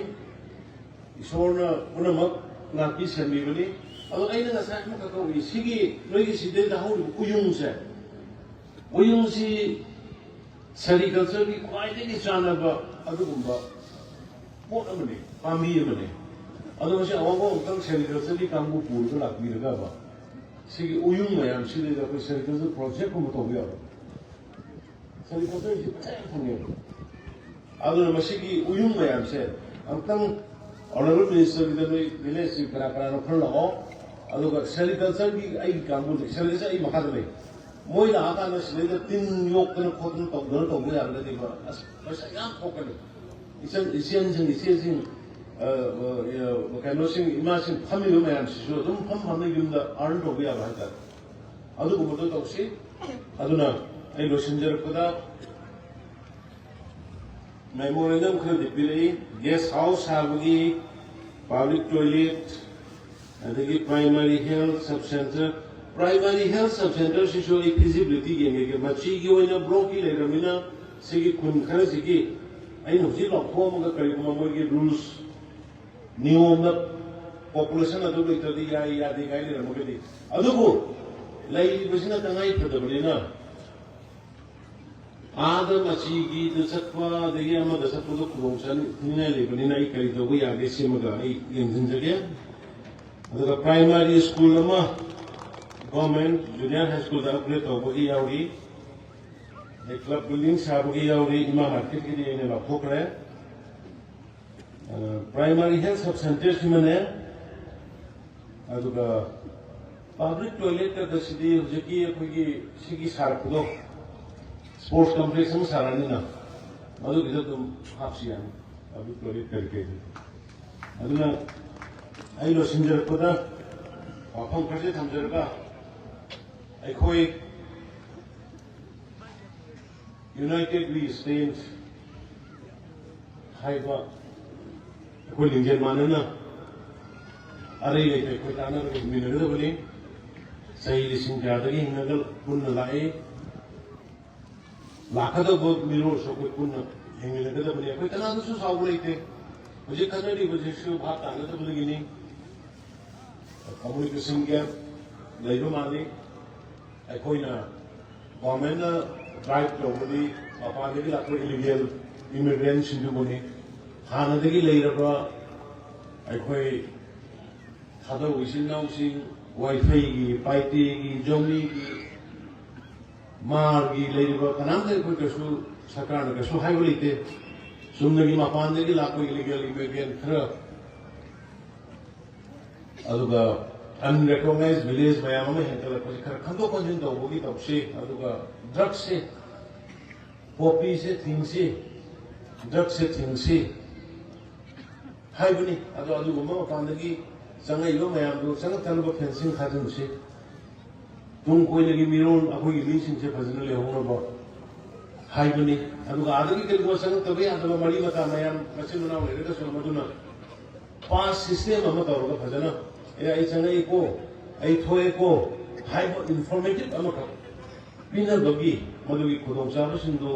ꯏꯁꯣꯔꯅ ꯄꯨꯝꯅꯃꯛ ꯉꯥꯛꯄꯤ ꯁꯦꯝꯕꯤꯕꯅꯤ꯫ ꯑꯗꯣ ꯑꯩꯅ ꯉꯁꯥꯏ ꯑꯃꯈꯛ ꯀꯧꯏ, ꯁꯤꯒꯤ ꯅꯣꯏꯒꯤ ꯁꯤꯗꯩꯗ ꯍꯧꯔꯤꯕ ꯎꯌꯨꯡꯁꯦ, ꯎꯌꯨꯡꯁꯤ ꯁꯦꯔꯤꯀꯜꯆꯔꯒꯤ ꯈ꯭ꯋꯥꯏꯗꯒꯤ ꯆꯥꯟꯅꯕ ꯑꯗꯨꯒꯨꯝꯕ ꯄꯣꯠ ꯑꯃꯅꯤ, ꯄꯥꯝꯕꯤ ꯑꯃꯅꯤ꯫ ꯑꯗꯣ ꯃꯁꯤ ꯑꯋꯥꯡꯕ ꯑꯃꯨꯛꯇꯪ ꯁꯦꯔꯤꯀꯜꯆꯔꯒꯤ ꯀꯥꯡꯕꯨ ꯄꯨꯔꯒ ꯂꯥꯛꯄꯤꯔꯒꯕ, ꯁꯤꯒꯤ ꯎꯌꯨꯡ ꯃꯌꯥꯝꯁꯤꯗꯩꯗ ꯑꯩꯈꯣꯏ ꯁꯦꯔꯤꯀꯜꯆꯔ ꯄ꯭ꯔꯣꯖꯦꯛ ꯑꯃ ꯇꯧꯕ ꯌꯥꯕ꯫ ꯁꯦꯔꯤꯀꯜꯆꯔꯁꯤ ꯄꯩꯁꯥ ꯌꯥꯝ ꯐꯪꯉꯦꯕ꯫ ꯑꯗꯨꯅ ꯃꯁꯤꯒꯤ ꯎꯌꯨꯡ ꯃꯌꯥꯝꯁꯦ ꯑꯃꯨꯛꯇꯪ ꯑꯣꯅꯔꯦꯕꯜ ꯃꯤꯅꯤꯁꯇꯔꯒꯤꯗ ꯅꯣꯏ ꯚꯤꯂꯦꯖꯁꯤ ꯀꯅꯥ ꯀꯅꯥꯅꯣ ꯈꯔ ꯂꯥꯛꯑꯣ, ꯑꯗꯨꯒ ꯁꯦꯔꯤꯀꯜꯆꯔꯒꯤ ꯑꯩꯒꯤ ꯀꯥꯡꯕꯨꯁꯦ, ꯁꯦꯔꯤꯀꯜꯆꯔ ꯑꯩ ꯃꯈꯥꯗ ꯂꯩ, ꯃꯣꯏ ꯂꯥꯛꯑꯀꯥꯟꯗ ꯁꯤꯗꯩꯗ ꯇꯤꯟ ꯌꯣꯛꯇꯅ ꯈꯣꯠꯇꯅ ꯇꯧꯗꯅ ꯇꯧꯕ ꯌꯥꯔꯒꯗꯤꯕ, ꯑꯁ, ꯄꯩꯁꯥ ꯌꯥꯝ ꯊꯣꯛꯀꯅꯤ꯫ ꯏꯆꯟ, ꯏꯆꯦꯟꯁꯤꯡ, ꯏꯆꯦꯁꯤꯡ, ꯑ, ꯑ, ꯀꯩꯅꯣꯁꯤꯡ, ꯏꯃꯥꯁꯤꯡ ꯐꯝꯃꯤꯕ ꯃꯌꯥꯝꯁꯤꯁꯨ ꯑꯗꯨꯝ ꯐꯝ ꯐꯝꯅ ꯌꯨꯝꯗ ꯑꯥꯔꯟ ꯇꯧꯕ ꯌꯥꯕ ꯍꯥꯏꯇꯥꯔꯦ꯫ ꯑꯗꯨꯒꯨꯝꯕꯗꯣ ꯇꯧꯁꯤ꯫ ꯑꯗꯨꯅ ꯑꯩ ꯂꯣꯏꯁꯤꯟꯖꯔꯛꯄꯗ ꯃꯦꯃꯣꯔꯦꯟꯗꯝ ꯈꯔꯗꯤ ꯄꯤꯔꯛꯏ, ꯒꯦꯁ ꯍꯥꯎꯁ ꯁꯥꯕꯒꯤ, ꯄꯥꯕ꯭ꯂꯤꯛ ꯇꯣꯏꯂꯦꯠ, ꯑꯗꯒꯤ primary health sub centre. Primary health sub ꯁꯦꯟꯇꯔꯁꯤꯁꯨ ꯑꯩ ꯐꯤꯖꯤꯕꯤꯂꯤꯇꯤ ꯌꯦꯡꯉꯒꯦ꯫ ꯃꯆꯤꯒꯤ ꯑꯣꯏꯅ ꯕ꯭ꯂꯣꯛꯀꯤ ꯂꯩꯔꯕꯅꯤꯅ, ꯁꯤꯒꯤ ꯈꯨꯟ ꯈꯔꯁꯤꯒꯤ ꯑꯩꯅ ꯍꯧꯖꯤꯛ ꯂꯥꯎꯊꯣꯛꯑꯝꯃꯒ ꯀꯔꯤꯒꯨꯝꯕ ꯃꯣꯏꯒꯤ ꯔꯨꯜꯁ ꯅꯤꯌꯣꯝꯗ ꯄꯣꯄꯨꯂꯦꯁꯟ ꯑꯗꯨ ꯂꯩꯇ꯭ꯔꯗꯤ ꯌꯥꯏ ꯌꯥꯗꯦ ꯀꯥꯏꯅ ꯂꯩꯔꯝꯃꯒꯗꯤ, ꯑꯗꯨꯕꯨ ꯂꯩꯔꯤꯕꯁꯤꯅ ꯇꯉꯥꯏ ꯐꯗꯕꯅꯤꯅ, ꯑꯥꯗ ꯃꯆꯤꯒꯤꯗ ꯆꯠꯄ ꯑꯗꯒꯤ ꯑꯃꯗ ꯆꯠꯄꯗꯣ ꯈꯨꯗꯣꯡ ꯆꯥꯅꯤꯡꯉꯥꯏ ꯂꯩꯕꯅꯤꯅ ꯑꯩ ꯀꯔꯤ ꯇꯧꯕ ꯌꯥꯒꯦ ꯁꯤꯃꯒ ꯑꯩ ꯌꯦꯡꯁꯤꯟꯖꯒꯦ꯫ ꯑꯗꯨꯒ ꯄ꯭ꯔꯥꯏꯃꯥꯔꯤ ꯁ꯭ꯀꯨꯜ ꯑꯃ ꯒꯣꯔꯃꯦꯟ ꯖꯨꯅꯤꯌꯔ ꯍꯥꯏ ꯁ꯭ꯀꯨꯜꯗ ꯑꯞꯒ꯭ꯔꯦꯗ ꯇꯧꯕꯒꯤ ꯌꯥꯎꯔꯤ, ꯑꯗꯩ ꯀ꯭ꯂꯕ ꯕꯤꯜꯗꯤꯡ ꯁꯥꯕꯒꯤ ꯌꯥꯎꯔꯤ, ꯏꯃꯥ ꯃꯥꯔꯀꯦꯠꯀꯤꯗꯤ ꯑꯩꯅ ꯂꯥꯎꯊꯣꯛꯈ꯭ꯔꯦ꯫ ꯄ꯭ꯔꯥꯏꯃꯥꯔꯤ ꯍꯦꯜꯊ ꯁꯕ ꯁꯦꯟꯇꯔꯁꯤꯃꯅꯦ, ꯑꯗꯨꯒ ꯄꯥꯕ꯭ꯂꯤꯛ ꯇꯣꯏꯂꯦꯠꯇꯗ ꯁꯤꯗꯤ ꯍꯧꯖꯤꯛꯀꯤ ꯑꯩꯈꯣꯏꯒꯤ ꯁꯤꯒꯤ ꯁꯥꯔꯛꯄꯗꯣ, ꯁ꯭ꯄꯣꯔꯠꯁ ꯀꯝꯄ꯭ꯂꯦꯛꯁ ꯑꯃ ꯁꯥꯔꯛꯑꯅꯤꯅ, ꯃꯗꯨꯒꯤꯗ ꯑꯗꯨꯝ ꯍꯥꯞꯁꯤ ꯌꯥꯅꯤ꯫ ꯑꯗꯨ ꯀꯔꯤ ꯀꯔꯤ ꯀꯔꯤ ꯑꯗꯨꯅ ꯑꯩ ꯂꯣꯏꯁꯤꯟꯖꯔꯛꯄꯗ ꯋꯥꯐꯝ ꯈꯔꯁꯦ ꯊꯝꯖꯔꯒ, ꯑꯩꯈꯣꯏ United We Stand ꯍꯥꯏꯕ ꯑꯩꯈꯣꯏ ꯂꯤꯡꯖꯦꯜ ꯃꯥꯟꯅꯅ ꯑꯔꯩ ꯂꯩꯇ ꯑꯩꯈꯣꯏ ꯇꯥꯟꯅꯔꯒ ꯍꯤꯡꯃꯤꯟꯅꯒꯗꯕꯅꯤ꯫ ꯆꯍꯤ ꯂꯤꯁꯤꯡ ꯀꯌꯥꯗꯒꯤ ꯍꯤꯡꯅꯒ ꯄꯨꯟꯅ ꯂꯥꯛꯏ꯫ ꯂꯥꯛꯀꯗꯕ ꯃꯤꯔꯣꯜꯁꯨ ꯑꯩꯈꯣꯏ ꯄꯨꯟꯅ ꯍꯤꯡꯃꯤꯟꯅꯒꯗꯕꯅꯤ꯫ ꯑꯩꯈꯣꯏ ꯀꯅꯥꯗꯁꯨ ꯁꯥꯎꯕ ꯂꯩꯇꯦ꯫ ꯍꯧꯖꯤꯛ ꯈꯟꯅꯔꯤꯕꯁꯤꯁꯨ ꯚꯥꯞ ꯇꯥꯅꯗꯕꯗꯒꯤꯅꯤ꯫ Communication gap ꯂꯩꯕ ꯃꯥꯜꯂꯤ꯫ ꯑꯩꯈꯣꯏꯅ ꯒꯣꯔꯃꯦꯟꯅ ꯗ꯭ꯔꯥꯏꯚ ꯇꯧꯕꯗꯤ ꯃꯄꯥꯟꯗꯒꯤ ꯂꯥꯛꯄ ꯏꯂꯤꯒꯦꯜ ꯏꯃꯤꯒ꯭ꯔꯦꯟꯁꯤꯡꯗꯨꯕꯨꯅꯤ꯫ ꯍꯥꯟꯅꯗꯒꯤ ꯂꯩꯔꯕ ꯑꯩꯈꯣꯏ ꯊꯥꯗꯧ ꯏꯆꯤꯟ ꯏꯅꯥꯎꯁꯤꯡ, ꯋꯥꯏꯐꯩꯒꯤ, ꯄꯥꯏꯇꯦꯒꯤ, ꯖꯧꯃꯤꯒꯤ, ꯃꯥꯔꯒꯤ ꯂꯩꯔꯤꯕ ꯀꯅꯥꯝꯇ ꯑꯩꯈꯣꯏ ꯀꯩꯁꯨ ꯁꯔꯀꯥꯔꯅ ꯀꯩꯁꯨ ꯍꯥꯏꯕ ꯂꯩꯇꯦ꯫ ꯆꯨꯝꯅꯒꯤ ꯃꯄꯥꯟꯗꯒꯤ ꯂꯥꯛꯄ ꯏꯂꯤꯒꯦꯜ ꯏꯃꯤꯒ꯭ꯔꯦꯟ ꯈꯔ, ꯑꯗꯨꯒ unrecognized village ꯃꯌꯥꯝ ꯑꯃ ꯍꯦꯟꯒꯠꯂꯛꯄꯁꯤ ꯈꯔ ꯈꯟꯗꯣꯛ ꯈꯟꯖꯤꯟ ꯇꯧꯕꯒꯤ ꯇꯧꯁꯤ꯫ ꯑꯗꯨꯒ ꯗ꯭ꯔꯒꯁꯦ, ꯄꯣꯄꯤꯁꯦ ꯊꯤꯡꯁꯤ, ꯗ꯭ꯔꯒꯁꯦ ꯊꯤꯡꯁꯤ ꯍꯥꯏꯕꯅꯤ꯫ ꯑꯗꯣ ꯑꯗꯨꯒꯨꯝꯕ ꯃꯄꯥꯟꯗꯒꯤ ꯆꯪꯉꯛꯏꯕ ꯃꯌꯥꯝꯗꯨ ꯆꯪꯉꯛꯇꯅꯕ ꯐꯦꯟꯁꯤꯡ ꯈꯥꯖꯤꯟꯁꯤ꯫ ꯇꯨꯡ ꯀꯣꯏꯅꯒꯤ ꯃꯤꯔꯣꯜ ꯑꯩꯈꯣꯏꯒꯤ ꯃꯤꯁꯤꯡꯁꯦ ꯐꯖꯅ ꯂꯩꯍꯧꯅꯕ ꯍꯥꯏꯕꯅꯤ꯫ ꯑꯗꯨꯒ ꯑꯥꯗꯒꯤ ꯀꯔꯤꯒꯨꯝꯕ ꯆꯪꯉꯛꯇꯕ ꯌꯥꯗꯕ ꯃꯔꯤ ꯃꯇꯥ ꯃꯌꯥꯝ ꯃꯆꯤꯟ ꯃꯅꯥꯎ ꯂꯩꯔꯒꯁꯨ ꯃꯗꯨꯅ ꯄꯥꯁ ꯁꯤꯁꯇꯦꯝ ꯑꯃ ꯇꯧꯔꯒ ꯐꯖꯅ, "ꯑꯦ, ꯑꯩ ꯆꯪꯉꯛꯏꯀꯣ, ꯑꯩ ꯊꯣꯛꯑꯦꯀꯣ" ꯍꯥꯏꯕ ꯏꯟꯐꯣꯔꯃꯦꯇꯤꯚ ꯑꯃꯈꯛ ꯄꯤꯅꯕꯒꯤ ꯃꯗꯨꯒꯤ ꯈꯨꯗꯣꯡꯆꯥꯕꯁꯤꯡꯗꯨ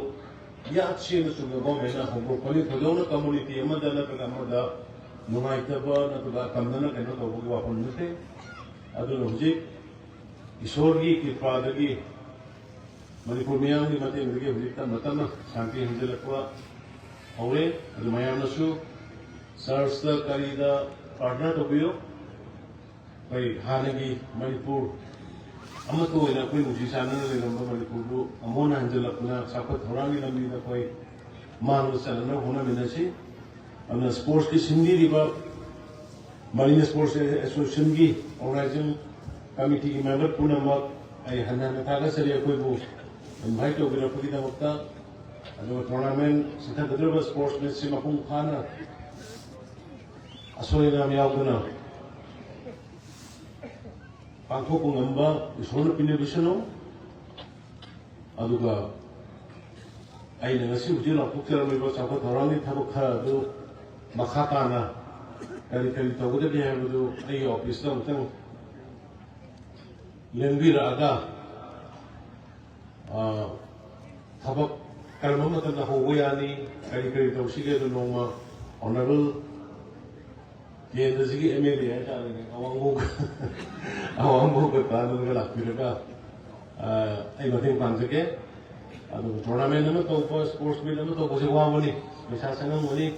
ꯌꯥꯠꯁꯦꯅ ꯆꯨꯝꯅ ꯒꯣꯔꯃꯦꯟꯅ ꯍꯧꯗꯣꯛꯄꯅꯤ꯫ ꯊꯣꯏꯗꯣꯛꯅ ꯀꯝꯃꯨꯅꯤꯇꯤ ꯑꯃꯗ ꯅꯠꯇ꯭ꯔꯒ ꯑꯃꯗ ꯅꯨꯡꯉꯥꯏꯇꯕ ꯅꯠꯇ꯭ꯔꯒ ꯑꯀꯝꯗꯅ ꯀꯩꯅꯣ ꯇꯧꯕꯒꯤ ꯋꯥꯐꯝ ꯅꯠꯇꯦ꯫ ꯑꯗꯨꯅ ꯍꯧꯖꯤꯛ ꯏꯁꯣꯔꯒꯤ ꯀ꯭ꯔꯤꯄꯥꯗꯒꯤ, ꯃꯅꯤꯄꯨꯔ ꯃꯤꯌꯥꯝꯒꯤ ꯃꯇꯦꯡꯗꯒꯤ ꯍꯧꯖꯤꯛ ꯇꯞꯅ ꯇꯞꯅ ꯁꯥꯟꯇꯤ ꯍꯟꯖꯤꯜꯂꯛꯄ ꯍꯧꯔꯦ꯫ ꯑꯗꯨ ꯃꯌꯥꯝꯅꯁꯨ ꯆꯔꯆꯇ ꯀꯔꯤꯗ ꯄ꯭ꯔꯥꯔꯊꯅꯥ ꯇꯧꯕꯤꯌꯨ꯫ ꯑꯩꯈꯣꯏ ꯍꯥꯟꯅꯒꯤ ꯃꯅꯤꯄꯨꯔ ꯑꯃꯠꯇ ꯑꯣꯏꯅ ꯑꯩꯈꯣꯏ ꯅꯨꯡꯁꯤ ꯆꯥꯟꯅꯅ ꯂꯩꯔꯝꯕ ꯃꯅꯤꯄꯨꯔꯕꯨ ꯑꯃꯨꯛ ꯍꯟꯅ ꯍꯟꯖꯤꯜꯂꯛꯇꯨꯅ ꯆꯥꯎꯈꯠ ꯊꯧꯔꯥꯡꯒꯤ ꯂꯝꯕꯤꯗ ꯑꯩꯈꯣꯏ ꯃꯥꯡꯕ ꯆꯠꯅꯅꯕ ꯍꯣꯠꯅꯃꯤꯟꯅꯁꯤ꯫ ꯑꯗꯨꯅ ꯁ꯭ꯄꯣꯔꯠꯁꯀꯤ ꯁꯤꯟꯕꯤꯔꯤꯕ ꯃꯔꯤꯅ ꯁ꯭ꯄꯣꯔꯠꯁ ꯑꯦꯁꯣꯁꯤꯌꯦꯁꯟꯒꯤ ꯑꯣꯔꯒꯅꯥꯏꯖꯤꯡ ꯀꯃꯤꯇꯤꯒꯤ ꯃꯦꯝꯕꯔ ꯄꯨꯝꯅꯃꯛ ꯑꯩ ꯍꯟꯅ ꯍꯟꯅ ꯊꯥꯒꯠꯆꯔꯤ꯫ ꯑꯩꯈꯣꯏꯕꯨ ꯏꯟꯚꯥꯏꯠ ꯇꯧꯕꯤꯔꯛꯄꯒꯤꯗꯃꯛꯇ ꯑꯗꯨꯒ ꯇꯣꯔꯅꯥꯃꯦꯟ ꯆꯤꯟꯊꯒꯗꯧꯔꯤꯕ ꯁ꯭ꯄꯣꯔꯠꯁ ꯃꯤꯠꯁꯤ ꯃꯄꯨꯡ ꯐꯥꯅ ꯑꯁꯣꯏ ꯑꯉꯥꯝ ꯌꯥꯎꯗꯅ ꯄꯥꯡꯊꯣꯛꯄ ꯉꯝꯕ ꯏꯁꯣꯔꯅ ꯄꯤꯕꯤꯁꯅꯨ꯫ ꯑꯗꯨꯒ ꯑꯩꯅ ꯉꯁꯤ ꯍꯧꯖꯤꯛ ꯂꯥꯎꯊꯣꯛꯆꯔꯝꯃꯤꯕ ꯆꯥꯎꯈꯠ ꯊꯧꯔꯥꯡꯒꯤ ꯊꯕꯛ ꯈꯔ ꯑꯗꯨ ꯃꯈꯥ ꯇꯥꯅ ꯀꯔꯤ ꯀꯔꯤ ꯇꯧꯒꯗꯒꯦ ꯍꯥꯏꯕꯗꯨ ꯑꯩꯒꯤ ꯑꯣꯐꯤꯁꯇ ꯑꯃꯨꯛꯇꯪ ꯂꯦꯡꯕꯤꯔꯛꯑꯒ, ꯑ, ꯊꯕꯛ ꯀꯔꯝꯕ ꯃꯇꯝꯗ ꯍꯧꯕ ꯌꯥꯅꯤ, ꯀꯔꯤ ꯀꯔꯤ ꯇꯧꯁꯤꯒꯦ ꯑꯗꯨ ꯅꯣꯡꯃ ꯑꯣꯅꯔꯦꯕꯜ ꯀꯦꯟꯗ꯭ꯔꯁꯤꯒꯤ ꯑꯦꯝ ꯑꯦꯜ ꯑꯦ ꯍꯥꯏꯇꯥꯔꯦꯅꯦ, ꯑꯋꯥꯡꯕꯧ ꯑꯋꯥꯡꯕꯧꯒ ꯇꯥꯟꯅꯔꯒ ꯂꯥꯛꯄꯤꯔꯒ, ꯑ, ꯑꯩ ꯃꯇꯦꯡ ꯄꯥꯡꯖꯒꯦ꯫ ꯑꯗꯨꯒ ꯇꯣꯔꯅꯥꯃꯦꯟ ꯑꯃ ꯇꯧꯕ, ꯁ꯭ꯄꯣꯔꯠꯁ ꯃꯤꯠ ꯑꯃ ꯇꯧꯕꯁꯦ ꯋꯥꯕꯅꯤ, ꯄꯩꯁꯥ ꯆꯪꯉꯝꯒꯅꯤ,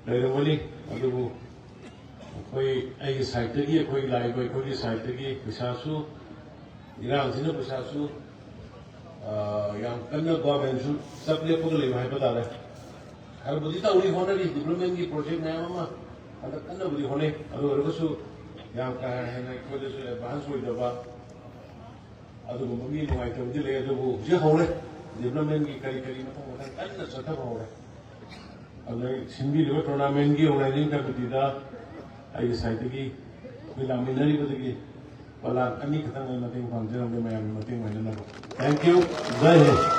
ꯂꯩꯔꯝꯒꯅꯤ꯫ ꯑꯗꯨꯕꯨ ꯑꯩꯈꯣꯏ, ꯑꯩꯒꯤ ꯁꯥꯏꯠꯇꯒꯤ, ꯑꯩꯈꯣꯏ ꯂꯥꯛꯏꯕ ꯑꯩꯈꯣꯏꯒꯤ ꯁꯥꯏꯠꯇꯒꯤ ꯄꯩꯁꯥꯁꯨ, ꯏꯔꯥꯡꯁꯤꯅ ꯄꯩꯁꯥꯁꯨ, ꯑ, ꯌꯥꯝ ꯀꯟꯅ ꯒꯣꯔꯃꯦꯟꯁꯨ ꯆꯞ ꯂꯦꯞꯄꯒ ꯂꯩꯕ ꯍꯥꯏꯕ ꯇꯥꯔꯦ꯫ ꯈꯔꯕꯨꯗꯤ ꯇꯧꯔꯤ, ꯍꯣꯠꯅꯔꯤ, ꯗꯤꯕ꯭ꯂꯞꯃꯦꯟꯒꯤ ꯄ꯭ꯔꯣꯖꯦꯛ ꯃꯌꯥꯝ ꯑꯃ ꯍꯟꯗꯛ ꯀꯟꯅꯕꯨꯗꯤ ꯍꯣꯠꯅꯩ꯫ ꯑꯗꯨ ꯑꯣꯏꯔꯒꯁꯨ ꯌꯥꯝ ꯀꯥ ꯍꯦꯟꯅ ꯑꯩꯈꯣꯏꯗꯁꯨ ꯑꯦꯗꯚꯥꯟꯁ ꯑꯣꯏꯗꯕ, ꯑꯗꯨꯒꯨꯝꯕꯒꯤ ꯅꯨꯡꯉꯥꯏꯇꯕꯗꯤ ꯂꯩ꯫ ꯑꯗꯨꯕꯨ ꯍꯧꯖꯤꯛ ꯍꯧꯔꯦ, ꯗꯤꯕ꯭ꯂꯞꯃꯦꯟꯒꯤ ꯀꯔꯤ ꯀꯔꯤ ꯃꯊꯪ ꯃꯊꯪ ꯀꯟꯅ ꯆꯠꯊꯕ ꯍꯧꯔꯦ꯫ ꯑꯗꯨꯅ ꯁꯤꯟꯕꯤꯔꯤꯕ ꯇꯣꯔꯅꯥꯃꯦꯟꯒꯤ ꯑꯣꯔꯒꯅꯥꯏꯖꯤꯡ ꯀꯃꯤꯇꯤꯗ ꯑꯩꯒꯤ ꯁꯥꯏꯠꯇꯒꯤ ꯑꯩꯈꯣꯏ ꯂꯥꯛꯃꯤꯟꯅꯔꯤꯕꯗꯒꯤ ꯂꯨꯄꯥ ꯂꯥꯈ ꯑꯅꯤ ꯈꯛꯇꯪ ꯑꯩ ꯃꯇꯦꯡ ꯄꯥꯡꯖꯔꯝꯒꯦ, ꯃꯌꯥꯝꯒꯤ ꯃꯇꯦꯡ ꯑꯣꯏꯅꯅꯕ꯫ Thank you. Jai Hind.